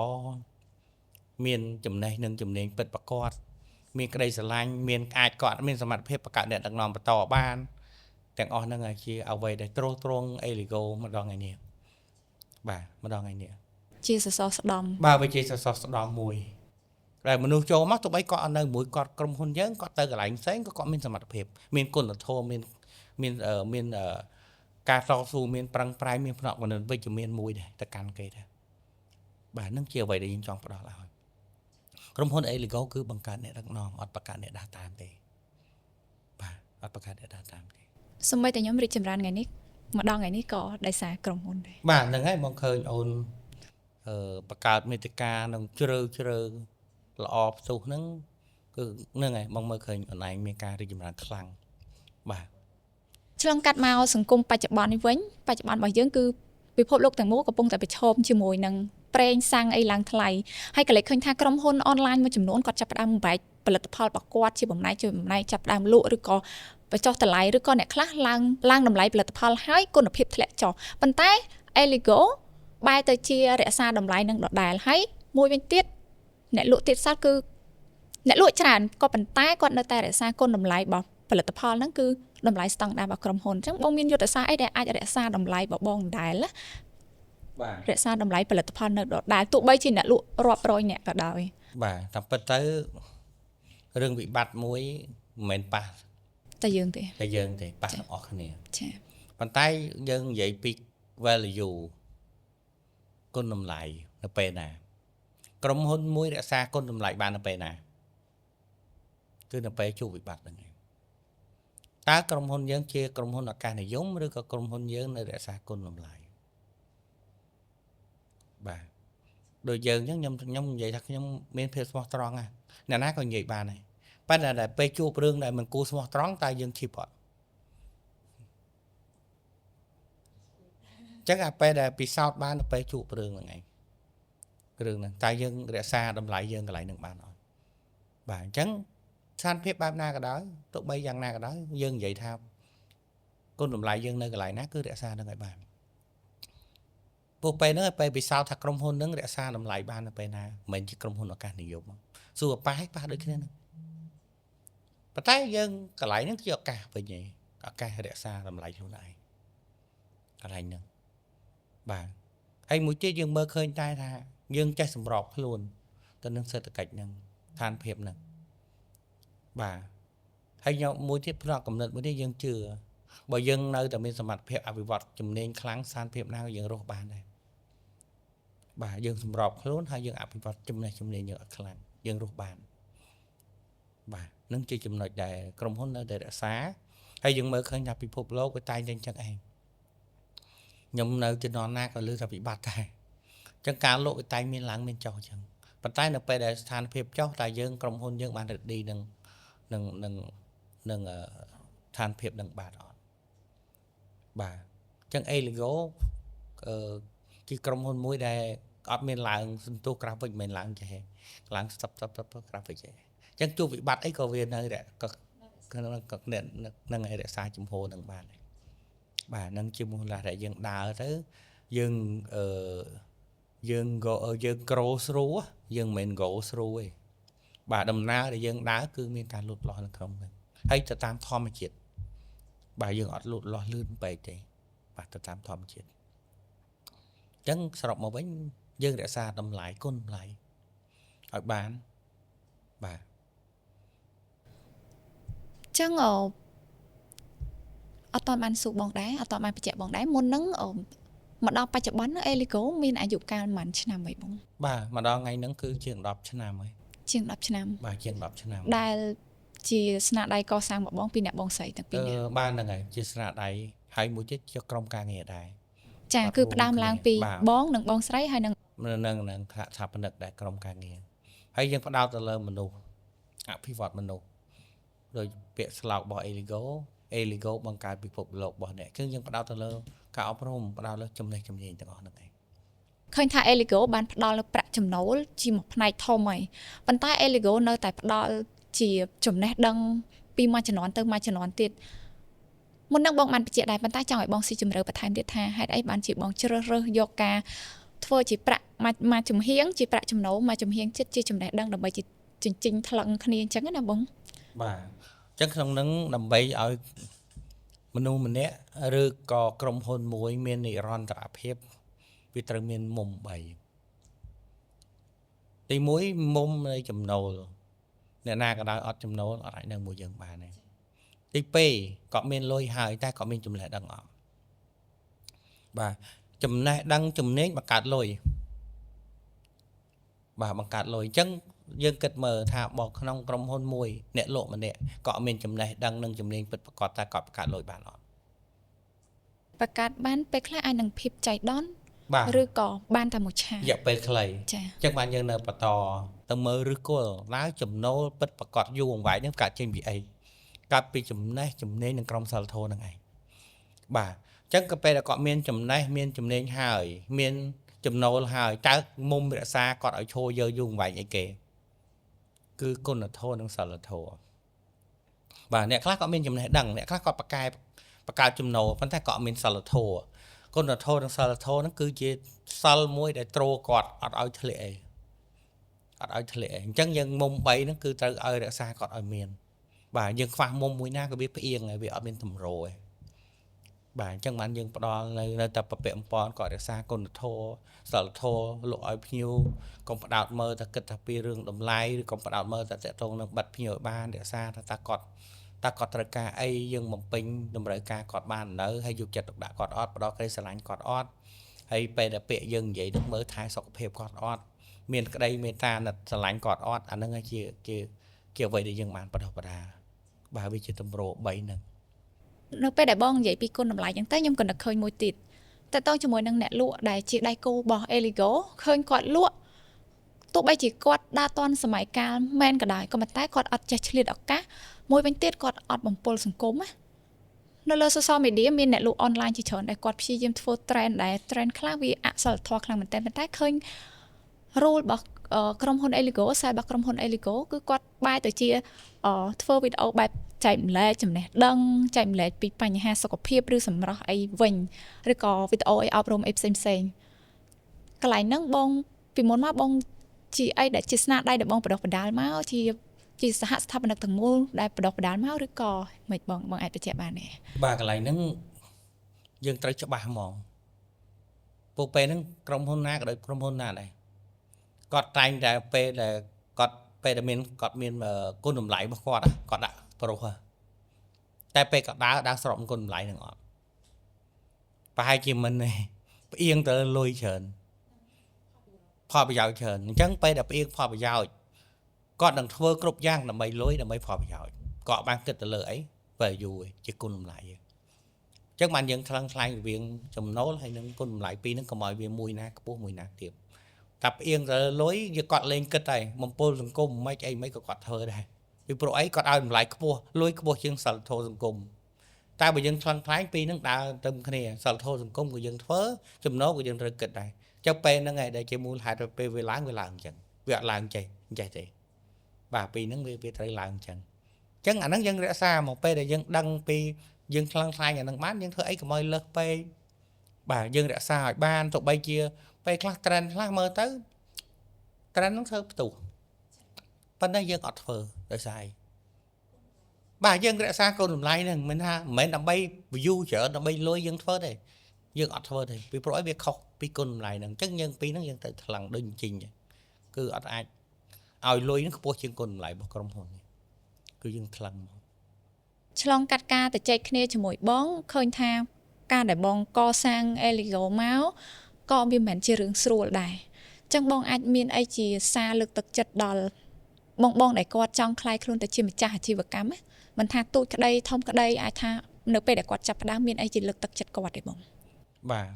មានចំណេះនិងជំនាញពិតប្រាកដមានក្តីស្រឡាញ់មានអាចគាត់មានសមត្ថភាពបង្កើតអ្នកដឹកនាំបន្តបានទាំងអស់ហ្នឹងជាអ្វីដែលទ្រទ្រង់ Eligo មកដល់ថ្ងៃនេះបាទមកដល់ថ្ងៃនេះជាសសរស្តម្ភបាទវាជាសសរស្តម្ភមួយដែលមនុស្សចូលមកទោះបីគាត់អត់នៅមួយគាត់ក្រុមហ៊ុនយើងគាត់ទៅកន្លែងផ្សេងក៏គាត់មានសមត្ថភាពមានគុណធម៌មានមានមានការតស៊ូមានប្រឹងប្រែងមានផ្នត់គំនិតវិជ្ជមានមួយដែរទៅកាន់គេដែរបាទនឹងជាអ្វីដែលយើងចង់ផ្ដល់ឲ្យក្រុមហ៊ុន Eligo គឺបង្កើតអ្នកដឹកនាំអត់បង្កើតអ្នកដើរតាមទេបាទអត់បង្កើតអ្នកដើរតាមទេសូម្បីតែខ្ញុំរីកចម្រើនថ្ងៃនេះមកដល់ថ្ងៃនេះក៏ដោយសារក្រុមហ៊ុនដែរបាទហ្នឹងហើយបងឃើញអូនបង្កើតមេតិកានឹងជ្រើជ្រើល្អផ្ទុះហ្នឹងគឺហ្នឹងហើយបងមើលឃើញអូនឯងមានការរីកចម្រើនខ្លាំងបាទឆ្លងកាត់មកសង្គមបច្ចុប្បន្ននេះវិញបច្ចុប្បន្នរបស់យើងគឺពិភពលោកទាំងមូលកំពុងតែប្រឈមជាមួយនឹងប្រេងសាំងអីឡើងថ្លៃហើយក៏លេចឃើញថាក្រុមហ៊ុនអនឡាញមួយចំនួនគាត់ចាប់ផ្ដើមបែកផលិតផលរបស់គាត់ជាបំណែកជាបំណែកចាប់ផ្ដើមលក់ឬក៏បញ្ចុះតម្លៃឬក៏អ្នកខ្លះឡើងតម្លៃផលិតផលហើយគុណភាពធ្លាក់ចុះប៉ុន្តែ Eligo បែរទៅជារក្សាតម្លៃនឹងដដែលហើយមួយវិញទៀតអ្នកលក់ទៀតសោតគឺអ្នកលក់ច្រើនក៏ប៉ុន្តែគាត់នៅតែរក្សាគុណតម្លៃរបស់ផលិតផលហ្នឹងគឺតម្លៃស្តង់ដាររបស់ក្រុមហ៊ុនអញ្ចឹងបងមានយុទ្ធសាស្ត្រអីដែលអាចរក្សាតម្លៃរបស់បងដដែលណាបាទរក្សាតម្លៃផលិតផលនៅដដែលទោះបីជាអ្នកលក់រាប់រយអ្នកក៏ដោយបាទតាមពិតទៅរឿងវិបត្តិមួយមិនមែនប៉ះតែយើងទេប៉ះទាំងអស់គ្នាចា៎ប៉ុន្តែយើងនិយាយពី value គុណតម្លៃនៅពេលណាក្រុមហ៊ុនមួយរក្សាគុណតម្លៃបាននៅពេលណាគឺនៅពេលជួបវិបត្តិហ្នឹងឯងតើក្រុមហ៊ុនយើងជាក្រុមហ៊ុនឱកាសនិយមឬក៏ក្រុមហ៊ុនយើងនៅរក្សាគុណតម្លៃបាទដូចយើងអញ្ចឹងខ្ញុំនិយាយថាខ្ញុំមានភាពស្មោះត្រង់ណាអ្នកណាក៏និយាយបានដែរប៉ុន្តែដល់ពេលជួបរឿងដែលមិនគួរស្មោះត្រង់តើយើងឈីបអត់អញ្ចឹងអាពេលដែលពិសោធន៍បានទៅពេលជួបរឿងហ្នឹងឯងរឿងហ្នឹងតើយើងរក្សាតម្លៃយើងកន្លែងហ្នឹងបានអត់បាទអញ្ចឹងស្ថានភាពបែបណាក៏ដោយទោះបីយ៉ាងណាក៏ដោយយើងនិយាយថាគុណតម្លៃយើងនៅកន្លែងណាគឺរក្សានឹងឲ្យបានពួកពេលហ្នឹងពេលពិសោធន៍ថាក្រុមហ៊ុនហ្នឹងរក្សាតម្លៃបាននៅពេលណាមិនមែនជាក្រុមហ៊ុនឱកាសនិយមសួរប៉ះប៉ះដូចគ្នាហ្នឹងប៉ុន្តែយើងកន្លែងហ្នឹងជាឱកាសវិញឯងឱកាសរក្សាតម្លៃខ្លួនឯងកន្លែងហ្នឹងបាទហើយមួយទៀតយើងមើលឃើញតែថាយើងចេះសម្របខ្លួនទៅនឹងសេដ្ឋកិច្ចហ្នឹងស្ថានភាពហ្នឹងបាទហើយខ្ញុំមួយទៀតផ្នែកកំណត់មួយទៀតយើងជឿបើយើងនៅតែមានសមត្ថភាពអភិវឌ្ឍជំនាញខ្លាំងស្ថានភាពណាក៏យើងរស់បានដែរបាទយើងសម្របខ្លួនហើយយើងអភិវឌ្ឍចំណេះជំនាញយើងឲ្យខ្លាំងយើងរស់បានបាទនឹងជាចំណុចដែលក្រុមហ៊ុននៅតែរក្សាហើយយើងមើលឃើញថាពិភពលោកវាតែងតែអញ្ចឹងឯងខ្ញុំនៅជំនាន់ណាក៏ឮថាវិបត្តិដែរអញ្ចឹងការលក់វាតែងមានឡើងមានចុះអញ្ចឹងប៉ុន្តែនៅពេលដែលស្ថានភាពចុះតែយើងក្រុមហ៊ុនយើងបាន ready នឹងនឹងនឹងនឹងស្ថានភាពនឹងបាទអត់បាទអញ្ចឹង Eligo ជាក្រុមហ៊ុនមួយដែលអត់មានឡើងសន្ទុះក្រាហ្វិកមិនឡើងចេះឡើងស្ទាប់ស្ទាប់ក្រាហ្វិកចេះអញ្ចឹងជួបវិបត្តិអីក៏វានៅក៏នឹងឲ្យរក្សាជំហរនឹងបានបាទនឹងជាមូលហេតុដែលយើងដើរទៅយើងយើងយើង grow through យើងមិនមែន go through ទេបាទដំណើរដែលយើងដើរគឺមានការលូតលាស់នៅក្នុងហ្នឹងហើយទៅតាមធម្មជាតិបាទយើងអត់លូតលាស់លឿនពេកទេបាទទៅតាមធម្មជាតិអញ្ចឹងសរុបមកវិញយើងរក្សាតម្លៃគុណតម្លៃឲ្យបានបាទអញ្ចឹងអត់តបានសួរបងដែរអត់តបានបញ្ជាក់បងដែរមុនហ្នឹងមកដល់បច្ចុប្បន្ន Eligo មានអាយុកាលប៉ុន្មានឆ្នាំហើយបងបាទមកដល់ថ្ងៃហ្នឹងគឺជាង10ឆ្នាំហើយជាង10ឆ្នាំបាទជាង10ឆ្នាំដែលជាស្នាដៃកសាងរបស់បងពីអ្នកបងស្រីទាំងពីរនាក់បាទហ្នឹងហើយជាស្នាដៃហើយមួយទៀតជាក្រុមការងារដែរចាគឺផ្ដើមឡើងពីបងនិងបងស្រីហើយនឹងនឹងស្ថាបនិកដែរក្រុមការងារហើយយើងផ្ដោតទៅលើមនុស្សអភិវឌ្ឍមនុស្ស ដោយពាក្យស្លោករបស់ Eligo Eligo បង្កើតពិភពលោករបស់អ្នកគឺយើងផ្ដោតទៅលើការអប់រំផ្ដោតលើចំណេះជំនាញទាំងអស់ហ្នឹងឯង ឃើញថា Eligo បានផ្ដល់នូវប្រាក់ចំណូលជាមួយផ្នែកធំហើយប៉ុន្តែ Eligo នៅតែផ្ដល់ជាចំណេះដឹងពីមួយជំនាន់ទៅមួយជំនាន់ទៀតមុននឹងបងបានបញ្ជាក់ដែរប៉ុន្តែចង់ឲ្យបងស៊ីជម្រៅបន្ថែមទៀតថាហេតុអីបានជាបងជ្រើសរើសយកការធ្វើជាប្រាក់មួយចំហៀងជាប្រាក់ចំណូលមួយចំហៀងចិត្តជាចំណេះដឹងដើម្បីជាចិញ្ចិញថ្លឹងគ្នាអញ្ចឹងណាបង បាទអញ្ចឹងក្នុងនឹងដើម្បីឲ្យមនុស្សម្នាក់ឬក៏ក្រុមហ៊ុនមួយមាននិរន្តរភាពវាត្រូវមានមុំ3ទី1មុំនៃចំណូលអ្នកណាក៏ដោយអត់ចំណូលអត់អាចនៅមួយយើងបានទេទី2ក៏មានលុយហើយតែក៏មានចំណេះដឹងអត់បាទចំណេះដឹងជំនាញបង្កើតលុយបាទបង្កើតលុយអញ្ចឹងយើងគិតមើលថាបើក្នុងក្រុមហ៊ុនមួយអ្នកលក់ម្នាក់ក៏មានចំណេះដឹងនិងជំនាញពិតប្រាកដតែគាត់បង្កើតលុយបានអត់ បង្កើតបានពេលខ្លះអាចនឹងភាពចៃដន្យ បាទ ឬក៏បានតែមួយឆា រយៈពេលខ្លី ចា៎ អញ្ចឹងបានយើងនៅបន្តទៅមើលឫសគល់តើចំណូលពិតប្រាកដយូរអង្វែងហ្នឹងកើតចេញពីអីកើតពីចំណេះជំនាញនិងក្រុមសីលធម៌ហ្នឹងឯងបាទអញ្ចឹងក៏ពេលដែលគាត់មានចំណេះមានជំនាញហើយមានចំណូលហើយតើមុំរក្សាគាត់ឲ្យឈរយើយូរអង្វែងអីគេគឺគុណធម៌និងសីលធម៌បាទអ្នកខ្លះគាត់មានចំណេះដឹងអ្នកខ្លះគាត់ប្រកែបង្កើតចំណូលប៉ុន្តែគាត់អត់មានសីលធម៌គុណធម៌និងសីលធម៌ហ្នឹងគឺជាសិលមួយដែលទ្រគាត់អត់ឲ្យធ្លាក់អីអត់ឲ្យធ្លាក់អីអញ្ចឹងយើងមុំ3ហ្នឹងគឺត្រូវឲ្យរក្សាគាត់ឲ្យមានបាទយើងខ្វះមុំមួយណាក៏វាផ្អៀងហើយវាអត់មានតម្រូឯងបាទអញ្ចឹងបានយើងផ្ដល់នៅតែប្រពាក់អំពន់គាត់រក្សាគុណធម៌សិលធម៌លក់ឲ្យភ្ញៀវកុំផ្ដោតមើលតែគិតថាពីរឿងតម្លៃឬកុំផ្ដោតមើលតែតាក់ទងនឹងបិទភ្ញៀវឲ្យបានរក្សាថាតើគាត់ត្រូវការអីយើងបំពេញតម្រូវការគាត់បាននៅហើយយកចិត្តទុកដាក់គាត់អត់ផ្ដល់ក្តីស្រឡាញ់គាត់អត់ហើយពេលដែលពាក្យយើងនិយាយនឹងមើលថែសុខភាពគាត់អត់មានក្តីមេត្តាណិតស្រឡាញ់គាត់អត់អាហ្នឹងជាជាជាអ្វីដែលយើងបានបដោះបដាបាទវាជាតម្រូ3ហ្នឹង នៅពេលដែលបងនិយាយពីគុណតម្លៃចឹងទៅខ្ញុំក៏នឹកឃើញមួយទៀតតើតើជាមួយនឹងអ្នកលក់ដែលជាដៃគូរបស់ Eligo ឃើញគាត់លក់ទោះបីជាគាត់ដើរទាន់សម័យកាលមែនក៏ដោយក៏ប៉ុន្តែគាត់អត់ចេះឆ្លៀតឱកាសមួយវិញទៀតគាត់អត់បំពុលសង្គមណានៅលើ social media មានអ្នកលក់អនឡាញជាច្រើនដែលគាត់ព្យាយាមធ្វើ trend ដែល trend ខ្លះវាអសិលធម៌ខ្លាំងមែនតើប៉ុន្តែឃើញ role របស់ក្រុមហ៊ុន Eligo ខ្សែរបស់ក្រុមហ៊ុន Eligo គឺគាត់បែរទៅជាធ្វើវីដេអូបែបចែកម្លែកចំណេះដឹងចែកម្លែកពីបញ្ហាសុខភាពឬសម្រស់អីវិញឬក៏វីដេអូអីអប់រំអីផ្សេងផ្សេងកន្លែងហ្នឹងបងពីមុនមកបងជាអីដែលជាស្នាដៃដែលបងបដោះបដាលមកជាជាសហស្ថាបនិកទាំងមូលដែលបដោះបដាលមកឬក៏មិនបងបងអាចបញ្ជាក់បានទេ បាទកន្លែងហ្នឹងយើងត្រូវច្បាស់ហ្មងពួកពេលហ្នឹងក្រុមហ៊ុនណាក៏ដូចក្រុមហ៊ុនណាដែរគាត់តែងតែពេលដែលគាត់ពេលដែលមានគាត់មានគុណតម្លៃរបស់គាត់គាត់ដាក់ប្រុសតែពេលគាត់ដើរដើរស្របគុណតម្លៃហ្នឹងអត់ប្រហែលជាមិនទេផ្អៀងទៅលុយច្រើនផលប្រយោជន៍ច្រើនអញ្ចឹងពេលដែលផ្អៀងផលប្រយោជន៍គាត់នឹងធ្វើគ្រប់យ៉ាងដើម្បីលុយដើម្បីផលប្រយោជន៍គាត់បានគិតទៅលើអី value ជាគុណតម្លៃអញ្ចឹងបានយើងថ្លឹងថ្លែងរវាងចំណូលហើយនឹងគុណតម្លៃពីរហ្នឹងកុំឲ្យវាមួយណាខ្ពស់មួយណាទាបតែផ្អៀងទៅលុយយើងគាត់លេងគិតហើយបំពុលសង្គមមិនអីមិនក៏គាត់ធ្វើដែរពីព្រោះអីគាត់ឲ្យតម្លៃខ្ពស់លុយខ្ពស់ជាងសិលធម៌សង្គមតែបើយើងថ្លឹងថ្លែងពីរហ្នឹងដើរទៅគ្នាសិលធម៌សង្គមក៏យើងធ្វើចំណូលក៏យើងត្រូវគិតដែរចុះពេលហ្នឹងឯងដែលជាមូលហេតុពេលវាឡើងវាឡើងអញ្ចឹងវាអត់ឡើងចេះអញ្ចេះទេបាទពីរហ្នឹងវាត្រូវឡើងអញ្ចឹងអញ្ចឹងអាហ្នឹងយើងរក្សាមកពេលដែលយើងដឹងពីយើងថ្លឹងថ្លែងអាហ្នឹងបានយើងធ្វើអីកុំឲ្យលើសពេកបាទយើងរក្សាឲ្យបានទោះបីជាពេលខ្លះ trend ខ្លះមើលទៅ trend ហ្នឹងធ្វើផ្ទុះប៉ុន្តែយើងអត់ធ្វើដោយសារអីបាទយើងរក្សាគុណតម្លៃហ្នឹងមិនថាមិនមែនដើម្បី view ច្រើនដើម្បីលុយយើងធ្វើទេយើងអត់ធ្វើទេពីព្រោះអីវាខុសពីគុណតម្លៃហ្នឹងអញ្ចឹងយើងពីរហ្នឹងយើងត្រូវថ្លឹងដូចអញ្ចឹងគឺអត់អាចឲ្យលុយហ្នឹងខ្ពស់ជាងគុណតម្លៃរបស់ក្រុមហ៊ុននេះគឺយើងថ្លឹងមក ឆ្លងកាត់ការទៅចែកគ្នាជាមួយបងឃើញថាការដែលបងកសាង Eligo មកក៏វាមិនមែនជារឿងស្រួលដែរអញ្ចឹងបងអាចមានអីជាសារលើកទឹកចិត្តដល់បងបងដែលគាត់ចង់ក្លាយខ្លួនទៅជាម្ចាស់អាជីវកម្មណាមិនថាទូចក្តីធំក្តីអាចថានៅពេលដែលគាត់ចាប់ផ្ដើមមានអីជាលើកទឹកចិត្តគាត់ទេបង បាទ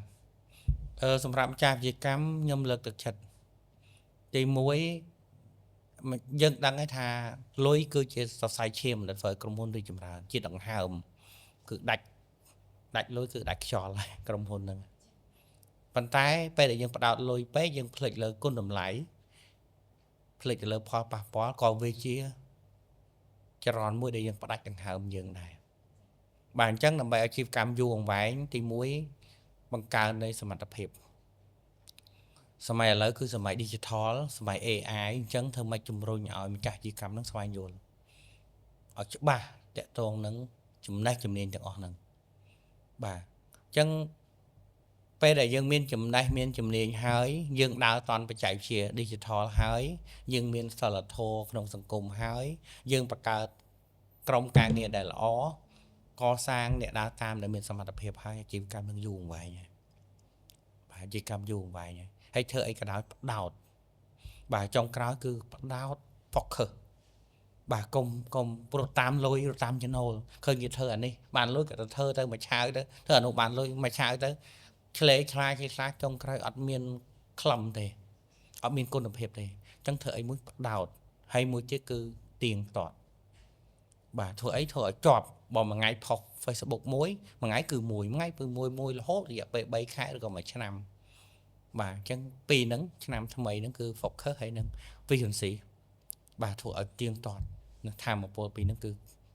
អឺសម្រាប់ម្ចាស់អាជីវកម្មខ្ញុំលើកទឹកចិត្តទី1 យើងដឹងហើយថាលុយគឺជាសរសៃឈាមដែលធ្វើឲ្យក្រុមហ៊ុនរីកចម្រើនជាដង្ហើមគឺដាច់ដាច់លុយគឺដាច់ខ្យល់ហើយក្រុមហ៊ុនហ្នឹងប៉ុន្តែពេលដែលយើងផ្ដោតលុយពេកយើងភ្លេចលើគុណតម្លៃភ្លេចទៅលើផលប៉ះពាល់ក៏វាជាចរន្តមួយដែលយើងផ្ដាច់ដង្ហើមយើងដែរបាទអញ្ចឹងដើម្បីអាជីវកម្មយូរអង្វែងទី1បង្កើននៃសមត្ថភាពសម័យឥឡូវគឺសម័យ digital សម័យ AI អញ្ចឹងធ្វើម៉េចជំរុញឲ្យម្ចាស់អាជីវកម្មនឹងស្វែងយល់ឲ្យច្បាស់តាក់ទងនឹងចំណេះជំនាញទាំងអស់ហ្នឹងបាទអញ្ចឹងពេលដែលយើងមានចំណេះមានជំនាញហើយយើងដើរតន់បច្ចេកវិទ្យា digital ហើយយើងមានសិលធម៌ក្នុងសង្គមហើយយើងបង្កើតក្រុមការងារដែលល្អកសាងអ្នកដើរតាមដែលមានសមត្ថភាពហើយអាជីវកម្មនឹងយូរអង្វែងហើយបាទអាជីវកម្មយូរអង្វែងហើយហើយធ្វើអីក៏ដោយផ្ដោតបាទចុងក្រោយគឺផ្ដោត focus បាទកុំកុំព្រោះតាមលុយរត់តាមចំណូលឃើញគេធ្វើអានេះបានលុយក៏ទៅធ្វើទៅមួយឆាវទៅធ្វើអានោះបានលុយមួយឆាវទៅឆ្លេឆ្លាឆ្លេឆ្លាចុងក្រោយអត់មានខ្លឹមទេអត់មានគុណភាពទេអញ្ចឹងធ្វើអីមួយផ្ដោតហើយមួយទៀតគឺទៀងទាត់បាទធ្វើអីធ្វើឲ្យជាប់បើមួយថ្ងៃផុស Facebook មួយមួយថ្ងៃគឺមួយមួយថ្ងៃគឺមួយមួយរហូតរយៈពេល3ខែឬក៏មួយឆ្នាំបាទអញ្ចឹងពីរហ្នឹងឆ្នាំថ្មីហ្នឹងគឺ focus ហើយនឹង efficiency បាទធ្វើឲ្យទៀងទាត់នឹងធម្មពលពីរហ្នឹង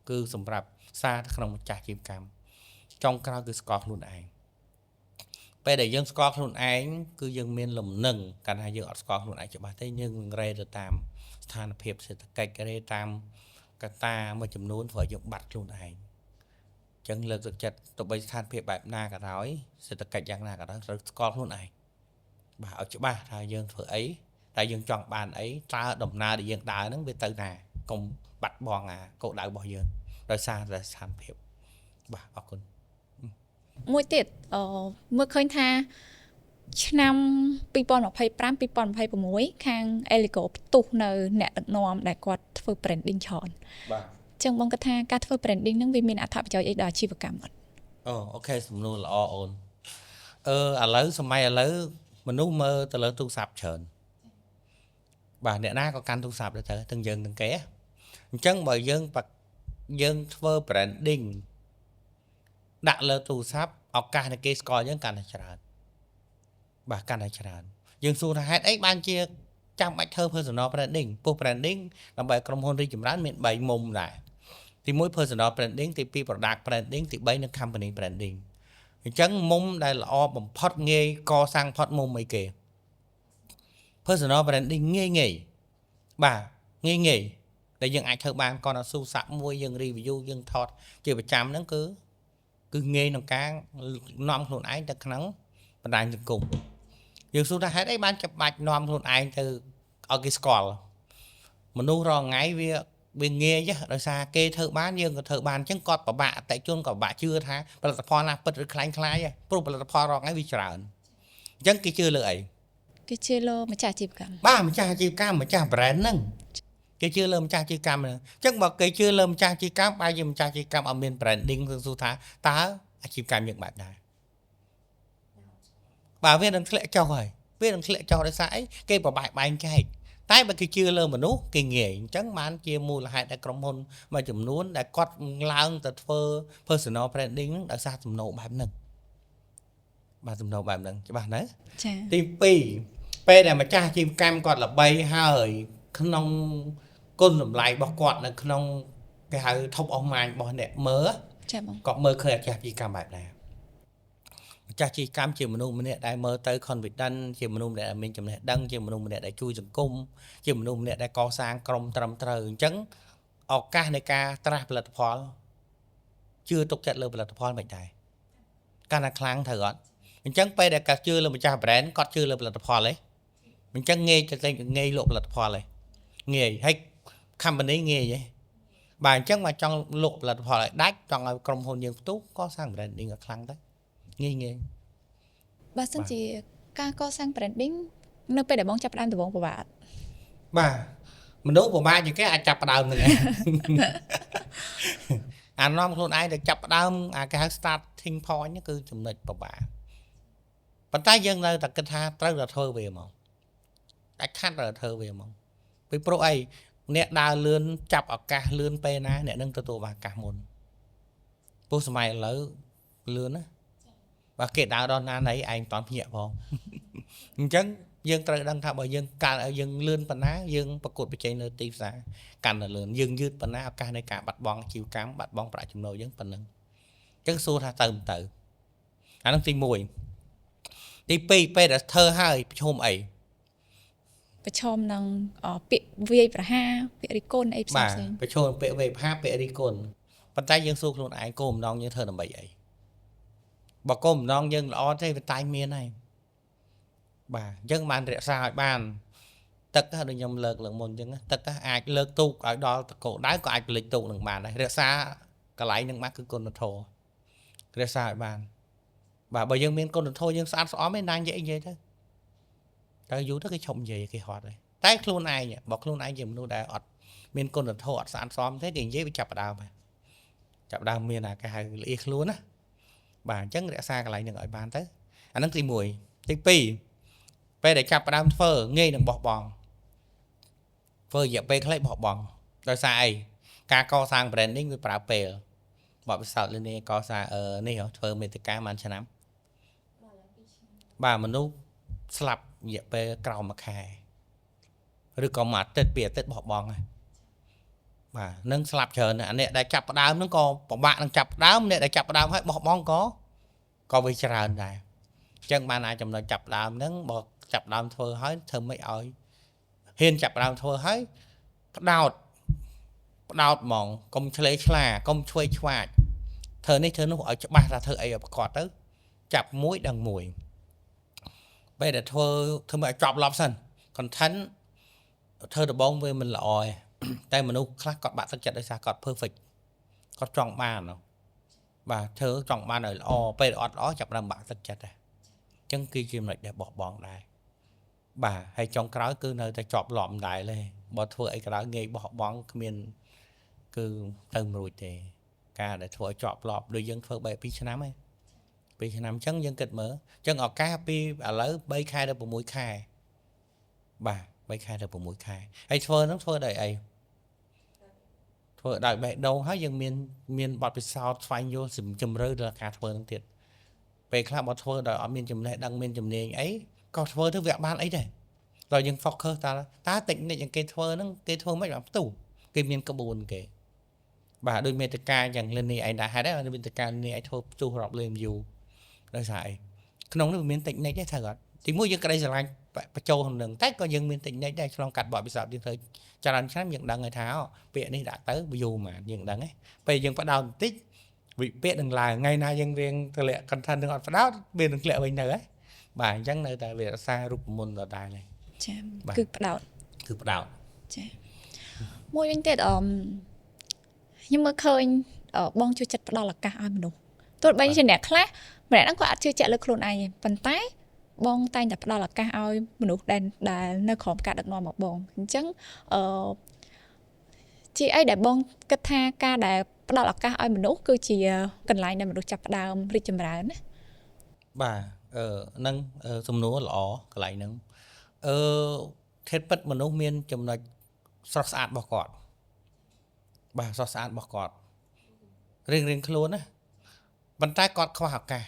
គឺសម្រាប់សារក្នុងម្ចាស់អាជីវកម្មចុងក្រោយគឺស្គាល់ខ្លួនឯងពេលដែលយើងស្គាល់ខ្លួនឯងគឺយើងមានលំនឹងកាលណាយើងអត់ស្គាល់ខ្លួនឯងច្បាស់ទេយើងនឹងរេទៅតាមស្ថានភាពសេដ្ឋកិច្ចរេតាមកត្តាមួយចំនួនធ្វើឲ្យយើងបាត់ខ្លួនឯងអញ្ចឹងលើកទឹកចិត្តទោះបីស្ថានភាពបែបណាក៏ដោយសេដ្ឋកិច្ចយ៉ាងណាក៏ដោយត្រូវស្គាល់ខ្លួនឯងបាទឲ្យច្បាស់ថាយើងធ្វើអីតែយើងចង់បានអីតើដំណើរដែលយើងដើរហ្នឹងវាទៅណាកុំបាត់បង់អាគោលដៅរបស់យើងដោយសារតែស្ថានភាពបាទអរគុណ មួយទៀតអឺមើលឃើញថាឆ្នាំ2025 2026ខាង Eligo ផ្ទុះនៅអ្នកដឹកនាំដែលគាត់ធ្វើ branding ច្រើន បាទ ចឹងបងគិតថាការធ្វើ branding ហ្នឹងវាមានអត្ថប្រយោជន៍អីដល់អាជីវកម្មអត់ អូ OK សំណួរល្អអូនអឺឥឡូវសម័យឥឡូវមនុស្សមើលទៅលើទូរស័ព្ទច្រើនបាទអ្នកណាក៏កាន់ទូរស័ព្ទដែរទៅទាំងយើងទាំងគេអញ្ចឹងបើយើងយើងធ្វើ branding ដាក់លើទូរស័ព្ទឱកាសនៃគេស្គាល់យើងកាន់តែច្រើនបាទកាន់តែច្រើនយើងសួរថាហេតុអីបានជាចាំបាច់ធ្វើ personal branding ពោះ branding ដើម្បីឲ្យក្រុមហ៊ុនរីកចម្រើនមាន3មុំដែរទី1 personal branding ទី2 product branding ទី3នឹង company branding អញ្ចឹងមុំដែលល្អបំផុតងាយកសាងផុតមុំអីគេ personal branding ងាយងាយបាទងាយងាយដែលយើងអាចធ្វើបានគាត់ទៅស៊ូសាក់មួយយើង review យើងថតជាប្រចាំហ្នឹងគឺគឺងាយក្នុងការនាំខ្លួនឯងទៅក្នុងបណ្ដាញសង្គមយើងសួរថាហេតុអីបានចាំបាច់នាំខ្លួនឯងទៅឲ្យគេស្គាល់មនុស្សរាល់ថ្ងៃវាវាងាយដោយសារគេធ្វើបានយើងក៏ធ្វើបានអញ្ចឹងគាត់ពិបាកអតិជនក៏ពិបាកជឿថាផលិតផលណាពិតឬក្លែងក្លាយព្រោះផលិតផលរាល់ថ្ងៃវាច្រើនអញ្ចឹងគេជឿលើអី គេជឿលើម្ចាស់អាជីវកម្ម បាទម្ចាស់អាជីវកម្មម្ចាស់ brand ហ្នឹងគេជឿលើម្ចាស់អាជីវកម្មហ្នឹងអញ្ចឹងបើគេជឿលើម្ចាស់អាជីវកម្មបែរជាម្ចាស់អាជីវកម្មអត់មាន branding គឺសួរថាតើអាជីវកម្មយើងបែបណាបាទវានឹងធ្លាក់ចុះហើយវានឹងធ្លាក់ចុះដោយសារអីគេប្របែកបែងចែកតែបើគេជឿលើមនុស្សគេងាយអញ្ចឹងបានជាមូលហេតុដែលក្រុមហ៊ុនមួយចំនួនដែលគាត់ឡើងទៅធ្វើ personal branding ហ្នឹងដោយសារទំនោរបែបហ្នឹងបាទទំនោរបែបហ្នឹងច្បាស់ណា ចា៎ ទី2ពេលដែលម្ចាស់អាជីវកម្មគាត់ល្បីហើយក្នុងគុណតម្លៃរបស់គាត់នៅក្នុងគេហៅ top of mind របស់អ្នកមើល ចាបង គាត់មើលឃើញអាចាស់អាជីវកម្មបែបណាម្ចាស់អាជីវកម្មជាមនុស្សម្នាក់ដែលមើលទៅ confident ជាមនុស្សម្នាក់ដែលមានចំណេះដឹងជាមនុស្សម្នាក់ដែលជួយសង្គមជាមនុស្សម្នាក់ដែលកសាងក្រុមត្រឹមត្រូវអញ្ចឹងឱកាសនៃការត្រាស់ផលិតផលជឿទុកចិត្តលើផលិតផលមិនដែរកាន់តែខ្លាំងត្រូវអត់អញ្ចឹងពេលដែលគាត់ជឿលើម្ចាស់ brand គាត់ជឿលើផលិតផលឯងអញ្ចឹងងាយទៅងាយលក់ផលិតផលឯងងាយហើយ company ងាយឯងបាទអញ្ចឹងមកចង់លក់ផលិតផលឲ្យដាច់ចង់ឲ្យក្រុមហ៊ុនយើងផ្ទុះកសាង branding ឲ្យខ្លាំងទៅងាយងាយ បើសិនជាការកសាង branding នៅពេលដែលបងចាប់ផ្ដើមដំបូងពិបាកអត់ បាទមនុស្សពិបាកជាងគេអាចចាប់ផ្ដើមហ្នឹងឯង អានាំខ្លួនឯងទៅចាប់ផ្ដើមអាគេហៅ starting point ហ្នឹងគឺចំណុចពិបាកប៉ុន្តែយើងនៅតែគិតថាត្រូវតែធ្វើវាហ្មងដាច់ខាត់ត្រូវតែធ្វើវាហ្មង ពីព្រោះអីអ្នកដើរលឿនចាប់ឱកាសលឿនពេលណាអ្នកនឹងទទួលបានឱកាសមុនព្រោះសម័យឥឡូវលឿនណាបើគេដើរដល់ណាណីឯងមិនតាន់ភ្ញាក់ផងអញ្ចឹងយើងត្រូវដឹងថាបើយើងកាលយើងលឿនប៉ុណ្ណាយើងប្រកួតប្រជែងនៅទីផ្សារកាន់តែលឿនយើងយឺតប៉ុណ្ណាឱកាសនៃការបាត់បង់អាជីវកម្មបាត់បង់ប្រាក់ចំណូលយើងប៉ុណ្ណឹងអញ្ចឹងសួរថាទៅមិនទៅអាហ្នឹងទី1ទី2ពេលដែលធ្វើហើយប្រឈមអី ប្រឈមនឹងពាក្យវាយប្រហារពាក្យរិះគន់អីផ្សេងៗបាទប្រឈមពាក្យវាយប្រហារពាក្យរិះគន់ប៉ុន្តែយើងសួរខ្លួនឯងគោលបំណងយើងធ្វើដើម្បីអីបើគោលបំណងយើងល្អទេវាតែងមានហើយបាទអញ្ចឹងបានរក្សាឲ្យបានទឹកដូចខ្ញុំលើកលើកមុនអញ្ចឹងទឹកអាចលើកទូកឲ្យដល់តកោដៅក៏អាចផលិតទូកនឹងបានដែររក្សាកន្លែងនឹងបានគឺគុណធម៌រក្សាឲ្យបានបាទបើយើងមានគុណធម៌យើងស្អាតស្អំឯណានិយាយនិយាយទៅតែយូរទៅគេឈប់និយាយគេហត់ហើយតែខ្លួនឯងបើខ្លួនឯងជាមនុស្សដែលអត់មានគុណធម៌អត់ស្អាតស្អំទេគេនិយាយវាចាប់ផ្ដើមហើយចាប់ដើមមានអាគេហៅលៀសខ្លួនណាបាទអញ្ចឹងរក្សាកន្លែងនឹងឲ្យបានទៅអានឹងទី1ទី2ពេលដែលចាប់ផ្ដើមធ្វើងាយនឹងបោះបង់ធ្វើរយៈពេលខ្លីបោះបង់ដោយសារអីការកសាង branding វាប្រើពេលបទពិសោធន៍នេះកសាងនេះធ្វើមេតិកាប៉ុន្មានឆ្នាំបាទមនុស្សស្លាប់រយៈពេលក្រោមមួយខែឬក៏មួយអាទិត្យពីរអាទិត្យបោះបង់ហើយបាទនឹងស្លាប់ច្រើនអាអ្នកដែលចាប់ផ្ដើមហ្នឹងក៏ពិបាកនឹងចាប់ផ្ដើមអ្នកដែលចាប់ផ្ដើមហើយបោះបង់ក៏វាច្រើនដែរអញ្ចឹងបានអាចចំណុចចាប់ផ្ដើមហ្នឹងបើចាប់ផ្ដើមធ្វើហើយធ្វើម៉េចឲ្យហ៊ានចាប់ផ្ដើមធ្វើហើយផ្ដោតហ្មងកុំឆ្លេឆ្លាកុំឆ្វេងឆ្វាចធ្វើនេះធ្វើនោះឲ្យច្បាស់ថាធ្វើអីឲ្យប្រកបទៅចាប់មួយដឹងមួយពេលដែលធ្វើមកឲ្យចប់ឡប់សិន content ធ្វើដំបងវាមិនល្អទេតែមនុស្សខ្លះគាត់បាក់ទឹកចិត្តដោយសារគាត់ perfect គាត់ចង់បានបាទធ្វើចង់បានឲ្យល្អពេលអត់ល្អចាប់ដើមបាក់ទឹកចិត្តដែរអញ្ចឹងគឺជាចំណុចដែលបោះបង់ដែរបាទហើយចុងក្រោយគឺនៅតែជាប់លំដែរទេបើធ្វើអីក៏ដោយងាយបោះបង់គ្មានគឺទៅមិនរួចទេការដែលធ្វើឲ្យជាប់លំដូចយើងធ្វើបែប2ឆ្នាំហ្នឹង2ឆ្នាំអញ្ចឹងយើងគិតមើលអញ្ចឹងឱកាសពីឥឡូវ3ខែដល់6ខែបាទ3ខែដល់6ខែហើយធ្វើហ្នឹងធ្វើដោយអីធ្វើដោយបេះដូងហើយយើងមានបទពិសោធន៍ស្វែងយល់ជំរឿដល់ការធ្វើហ្នឹងទៀតពេលខ្លះបើធ្វើដោយអត់មានចំណេះដឹងមានជំនាញអីក៏ធ្វើទៅវាបានអីដែរដល់យើង focus តើ technique យ៉ាងគេធ្វើហ្នឹងគេធ្វើមិនបានផ្ទុះគេមានក្បួនគេបាទដូចមេតិកាយ៉ាងលនេះឯងដែរហេតុអីមេតិកានេះឯងធ្វើផ្ទុះរាប់លាន view ដោយសារអីក្នុងនោះវាមាន technique ទេត្រូវអត់ទីមួយយើងក្តីស្រឡាញ់បញ្ចូលក្នុងនឹងតែក៏យើងមាន technique ដែរឆ្លងកាត់បទពិសោធន៍យើងធ្វើច្រើនឆ្នាំយើងដឹងហើយថាពាក្យនេះដាក់ទៅ view ហ្មងយើងដឹងហ៎ពេលយើងផ្ដោតបន្តិចវិពាក្យនឹងឡើងថ្ងៃណាយើងរៀងធ្លាក់ content នឹងអត់ផ្ដោតវានឹងធ្លាក់វិញទៅហ៎បាទអញ្ចឹងនៅតែវារក្សារូបមន្តដដែលហ្នឹងចាគឺផ្ដោតគឺផ្ដោតចាមួយវិញទៀតអឺខ្ញុំមើលឃើញបងជួយចិត្តផ្ដល់ឱកាសឲ្យមនុស្សទោះបីជាអ្នកខ្លះម្នាក់ហ្នឹងគាត់អត់ជឿជាក់លើខ្លួនឯងទេប៉ុន្តែបងតែងតែផ្ដល់ឱកាសឲ្យមនុស្សដែលនៅក្រោមការដឹកនាំរបស់បងអញ្ចឹងអឺជាអីដែលបងគិតថាការដែលផ្ដល់ឱកាសឲ្យមនុស្សគឺជាកន្លែងដែលមនុស្សចាប់ផ្ដើមរីកចម្រើនណាបាទនឹងសំណួរល្អកន្លែងហ្នឹងធាតុពិតមនុស្សមានចំណុចស្រស់ស្អាតរបស់គាត់បាទស្រស់ស្អាតរបស់គាត់រៀងៗខ្លួនណាប៉ុន្តែគាត់ខ្វះឱកាស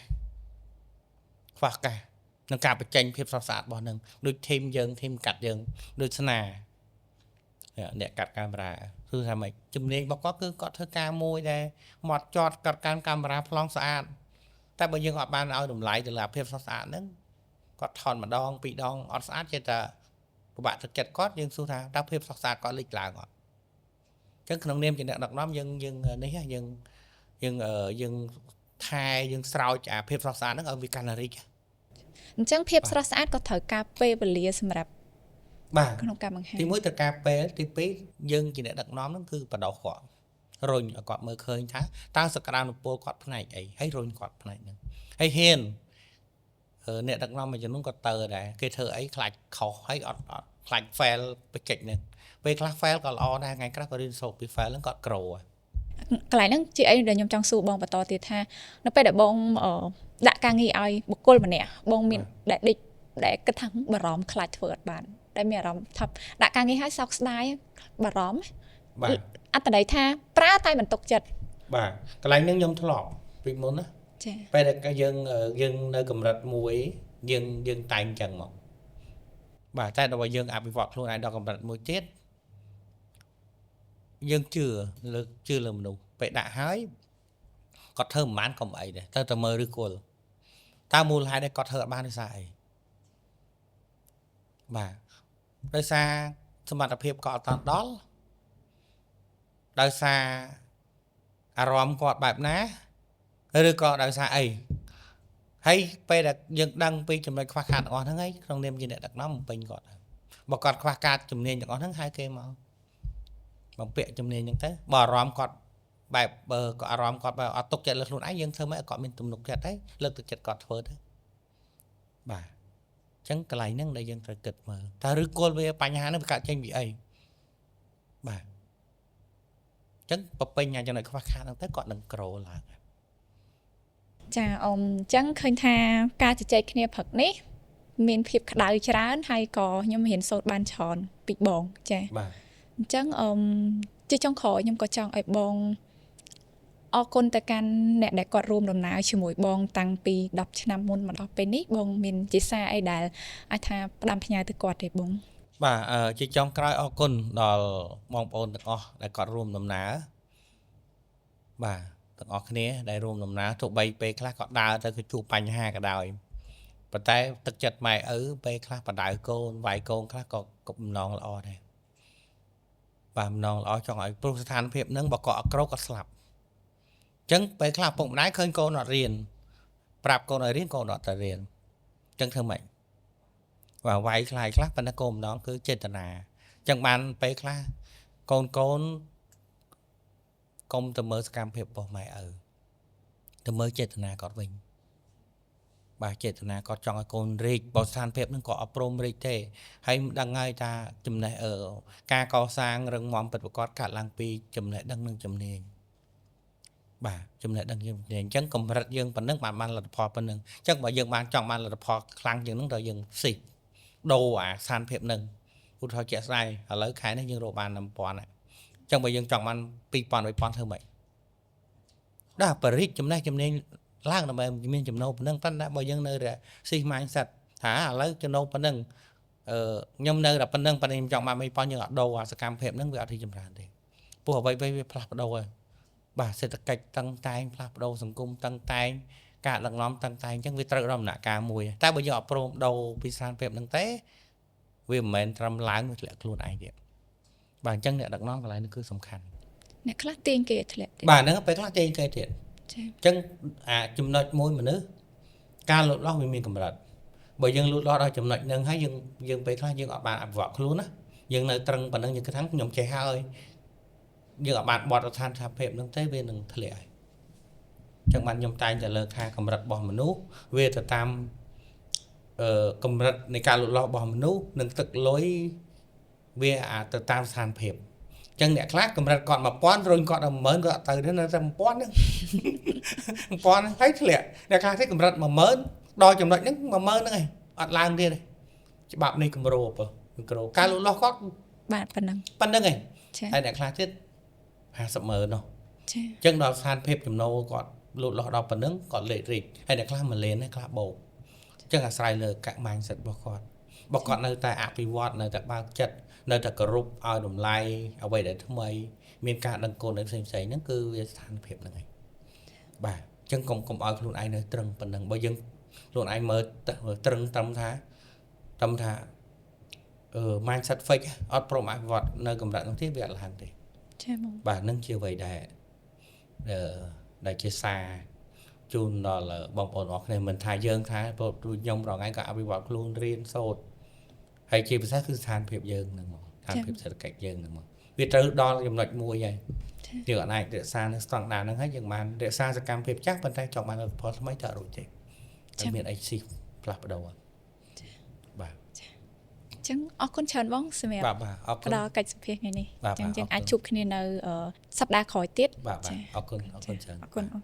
ខ្វះឱកាសក្នុងការបញ្ចេញភាពស្រស់ស្អាតរបស់នឹងដូចធីមយើងធីមកាត់យើងដូចស្នាអ្នកកាត់កាមេរ៉ាគឺថាម៉េចជំនាញរបស់គាត់គឺគាត់ធ្វើការមួយដែលម៉ត់ចត់កាត់កាមេរ៉ាប្លង់ស្អាតតែបើយើងអត់បានឲ្យតម្លៃទៅលើភាពស្រស់ស្អាតហ្នឹងគាត់ថតម្ដងពីរដងអត់ស្អាតចេះតែពិបាកទឹកចិត្តគាត់យើងសួរថាតើភាពស្រស់ស្អាតគាត់លេចឡើងអត់អញ្ចឹងក្នុងនាមជាអ្នកដឹកនាំយើងយើងនេះយើងយើងយើងថែយើងស្រោចអាភាពស្រស់ស្អាតហ្នឹងឲ្យវាកាន់តែរីកអញ្ចឹងភាពស្រស់ស្អាតក៏ត្រូវការពេលវេលាសម្រាប់បាទក្នុងការបង្ហាញទី1ត្រូវការពេលទី2យើងជាអ្នកដឹកនាំហ្នឹងគឺបដោះគាត់រុញឲ្យគាត់មើលឃើញថាតើសក្តានុពលគាត់ផ្នែកអីហើយរុញគាត់ផ្នែកហ្នឹងហើយហ៊ានអ្នកដឹកនាំមួយចំនួនគាត់ទៅដែរគេធ្វើអីខ្លាចខុសហើយអត់ខ្លាច fail បច្ចេកហ្នឹងពេលខ្លះ fail ក៏ល្អដែរថ្ងៃក្រោយក៏រៀនសូត្រពី fail ហ្នឹងគាត់ grow កន្លែងហ្នឹងជាអីដែលខ្ញុំចង់សួរបងបន្តទៀតថានៅពេលដែលបងដាក់ការងារឲ្យបុគ្គលម្នាក់បងមានដែលដេកដែលគិតថាបារម្ភខ្លាចធ្វើអត់បាន ដែលមានអារម្មណ៍ថាដាក់ការងារឲ្យសោកស្ដាយបារម្ភ បាទ អត្តន័យថាប្រើតែមិនទុកចិត្ត បាទកន្លែងហ្នឹងខ្ញុំធ្លាប់ពីមុនណា ចា ពេលដែលយើងយើងនៅកម្រិតមួយយើងយើងតែងចឹងមកបាទតែដល់យើងអភិវឌ្ឍខ្លួនឯងដល់កម្រិតមួយទៀតយើងជឿលើជឿលើមនុស្សពេលដាក់ហើយគាត់ធ្វើមិនបានកុំអីដែរតែមើលឬគល់តើមូលហេតុដែលគាត់ធ្វើអត់បានដោយសារអីបាទដោយសារសមត្ថភាពគាត់អត់តាន់ដល់ដោយសារអារម្មណ៍គាត់បែបណាឬក៏ដោយសារអីហើយពេលដែលយើងដឹងពីចំណុចខ្វះខាតទាំងអស់ហ្នឹងហើយក្នុងនាមជាអ្នកដឹកនាំបំពេញគាត់បើគាត់ខ្វះខាតជំនាញទាំងអស់ហ្នឹងហៅគេមកបំពាក់ជំនាញហ្នឹងទៅបើអារម្មណ៍គាត់បែបបើក៏អារម្មណ៍គាត់បែបអត់ទុកចិត្តលើខ្លួនឯងយើងធ្វើម៉េចឲ្យគាត់មានទំនុកចិត្តហើយលើកទឹកចិត្តគាត់ធ្វើទៅបាទអញ្ចឹងកន្លែងហ្នឹងដែលយើងត្រូវគិតមើលតើឬគល់វាបញ្ហាហ្នឹងវាកើតចេញពីអីបាទអញ្ចឹងបពេញអាចំណុចខ្វះខាតហ្នឹងទៅគាត់នឹងក្រឡើង ចាអ៊ំអញ្ចឹងឃើញថាការជជែកគ្នាព្រឹកនេះមានភាពក្តៅច្រើនហើយក៏ខ្ញុំរៀនសូត្របានច្រើនពីបងចា បាទ អញ្ចឹងអឹមជាចុងក្រោយខ្ញុំក៏ចង់ឲ្យបងអរគុណទៅកាន់អ្នកដែលគាត់រួមដំណើរជាមួយបងតាំងពី10ឆ្នាំមុនមកដល់ពេលនេះបងមានជាសារអីដែលអាចថាផ្ដាំផ្ញើទៅគាត់ទេបង បាទជាចុងក្រោយអរគុណដល់បងប្អូនទាំងអស់ដែលគាត់រួមដំណើរបាទទាំងអស់គ្នាដែលរួមដំណើរទោះបីពេលខ្លះក៏ដើរទៅគឺជួបបញ្ហាក៏ដោយប៉ុន្តែទឹកចិត្តម៉ែឪពេលខ្លះបដៅកូនវាយកូនខ្លះក៏បំណងល្អដែរបាទបំណងល្អចង់ឲ្យព្រោះស្ថានភាពហ្នឹងបើគាត់អត់ក្រគាត់ស្លាប់អញ្ចឹងពេលខ្លះឪពុកម្ដាយឃើញកូនអត់រៀនប្រាប់កូនឲ្យរៀនកូនអត់ទៅរៀនអញ្ចឹងធ្វើម៉េចបាទវាយខ្លាយខ្លះប៉ុន្តែកូនម្ដងគឺចេតនាអញ្ចឹងបានពេលខ្លះកូនកូនកុំទៅមើលសកម្មភាពរបស់ម៉ែឪទៅមើលចេតនាគាត់វិញបាទចេតនាគាត់ចង់ឲ្យកូនរីកបើស្ថានភាពហ្នឹងក៏អត់ព្រមរីកទេហើយមិនដឹងហើយថាចំណេះការកសាងរឹងមាំពិតប្រាកដកើតឡើងពីចំណេះដឹងនិងជំនាញបាទចំណេះដឹងជំនាញអញ្ចឹងកម្រិតយើងប៉ុណ្ណឹងបានលទ្ធផលប៉ុណ្ណឹងអញ្ចឹងបើយើងបានចង់បានលទ្ធផលខ្លាំងជាងហ្នឹងដល់យើងស៊ីដូរអាស្ថានភាពហ្នឹងឧទាហរណ៍ជាក់ស្ដែងឥឡូវខែនេះយើងរកបាន1000អញ្ចឹងបើយើងចង់បាន2000 3000ធ្វើម៉េចដល់បរិជ្ជចំណេះជំនាញឡើងដើម្បីមានចំណូលប៉ុណ្ណឹងប៉ុន្តែបើយើងនៅតែស៊ី mindset ថាឥឡូវចំណូលប៉ុណ្ណឹងខ្ញុំនៅតែប៉ុណ្ណឹងប៉ុន្តែខ្ញុំចង់បាន3000យើងអត់ដូរអាសកម្មភាពហ្នឹងវាអត់រីកចម្រើនទេព្រោះអ្វីៗវាផ្លាស់ប្ដូរហើយបាទសេដ្ឋកិច្ចតឹងតែងផ្លាស់ប្ដូរសង្គមតឹងតែងការដឹកនាំតឹងតែងអញ្ចឹងវាត្រូវដល់ដំណាក់កាលមួយតែបើយើងអត់ព្រមដូរពីស្ថានភាពហ្នឹងទេវាមិនមែនត្រឹមឡើងវាធ្លាក់ខ្លួនឯងទៀតបាទអញ្ចឹងអ្នកដឹកនាំកន្លែងនេះគឺសំខាន់ អ្នកខ្លះទាញគេឲ្យធ្លាក់ទៀត បាទហ្នឹងពេលខ្លះទាញគេទៀត ចា អញ្ចឹងអាចំណុចមួយមនុស្សការលូតលាស់វាមានកម្រិតបើយើងលូតលាស់ដល់ចំណុចហ្នឹងហើយយើងយើងពេលខ្លះយើងអត់បានអភិវឌ្ឍខ្លួនណាយើងនៅត្រឹងប៉ុណ្ណឹងយើងគិតថាខ្ញុំចេះហើយយើងអត់បានបត់ស្ថានភាពហ្នឹងទេវានឹងធ្លាក់ហើយអញ្ចឹងបានខ្ញុំតែងតែលើកថាកម្រិតរបស់មនុស្សវាទៅតាមកម្រិតនៃការលូតលាស់របស់មនុស្សនិងទឹកលុយវាអាចទៅតាមស្ថានភាពអញ្ចឹងអ្នកខ្លះកម្រិតគាត់1000រុញគាត់ដល់10000គាត់អត់ទៅទេនៅតែ1000ហ្នឹង1000ហ្នឹងហើយធ្លាក់អ្នកខ្លះទេកម្រិត10000ដល់ចំណុចហ្នឹង10000ហ្នឹងឯងអត់ឡើងទៀតទេច្បាប់នេះគម្របគម្របការលូតលាស់គាត់ បាទប៉ុណ្ណឹង ប៉ុណ្្នឹងឯង ចា ហើយអ្នកខ្លះទៀត500,000នោះ ចា អញ្ចឹងដល់ស្ថានភាពចំណូលគាត់លូតលាស់ដល់ប៉ុណ្្នឹងគាត់លេខរីកហើយអ្នកខ្លះ1លានអ្នកខ្លះបូកអញ្ចឹងអាស្រ័យលើកាក់ mindset របស់គាត់បើគាត់នៅតែអភិវឌ្ឍនៅតែបើកចិត្តនៅតែគោរពឲ្យតម្លៃអ្វីដែលថ្មីមានការដឹងគុណអីផ្សេងៗហ្នឹងគឺវាស្ថានភាពហ្នឹងឯងបាទអញ្ចឹងកុំឲ្យខ្លួនឯងនៅត្រឹងប៉ុណ្្នឹងបើយើងខ្លួនឯងមើលត្រឹងត្រឹមថាmindset fix អត់ព្រមអភិវឌ្ឍនៅកម្រិតហ្នឹងទេវាអត់ឡើងទេ ចាបង បាទហ្នឹងជាអ្វីដែលដែលជាសារជូនដល់បងប្អូនអរគ្នាមិនថាយើងថាព្រោះខ្ញុំរាល់ថ្ងៃក៏អភិវឌ្ឍខ្លួនរៀនសូត្រហើយជាពិសេសគឺស្ថានភាពយើងហ្នឹងមកស្ថានភាពសេដ្ឋកិច្ចយើងហ្នឹងមកវាត្រូវដល់ចំណុចមួយហើយយើងអត់អាចរក្សានៅស្តង់ដារហ្នឹងហើយយើងបានរក្សាសកម្មភាពចាស់ប៉ុន្តែចង់បានលទ្ធផលថ្មីទៅអត់រួចទេតែមានអីស៊ីផ្លាស់ប្ដូរបាទ អញ្ចឹងអរគុណច្រើនបងសម្រាប់ បាទបាទអរគុណ ផ្ដល់កិច្ចសម្ភាសន៍ថ្ងៃនេះ បាទ អញ្ចឹងយើង បាទអរគុណ អាចជួបគ្នានៅសប្តាហ៍ក្រោយទៀត បាទបាទអរគុណអរគុណច្រើន អរគុណអូន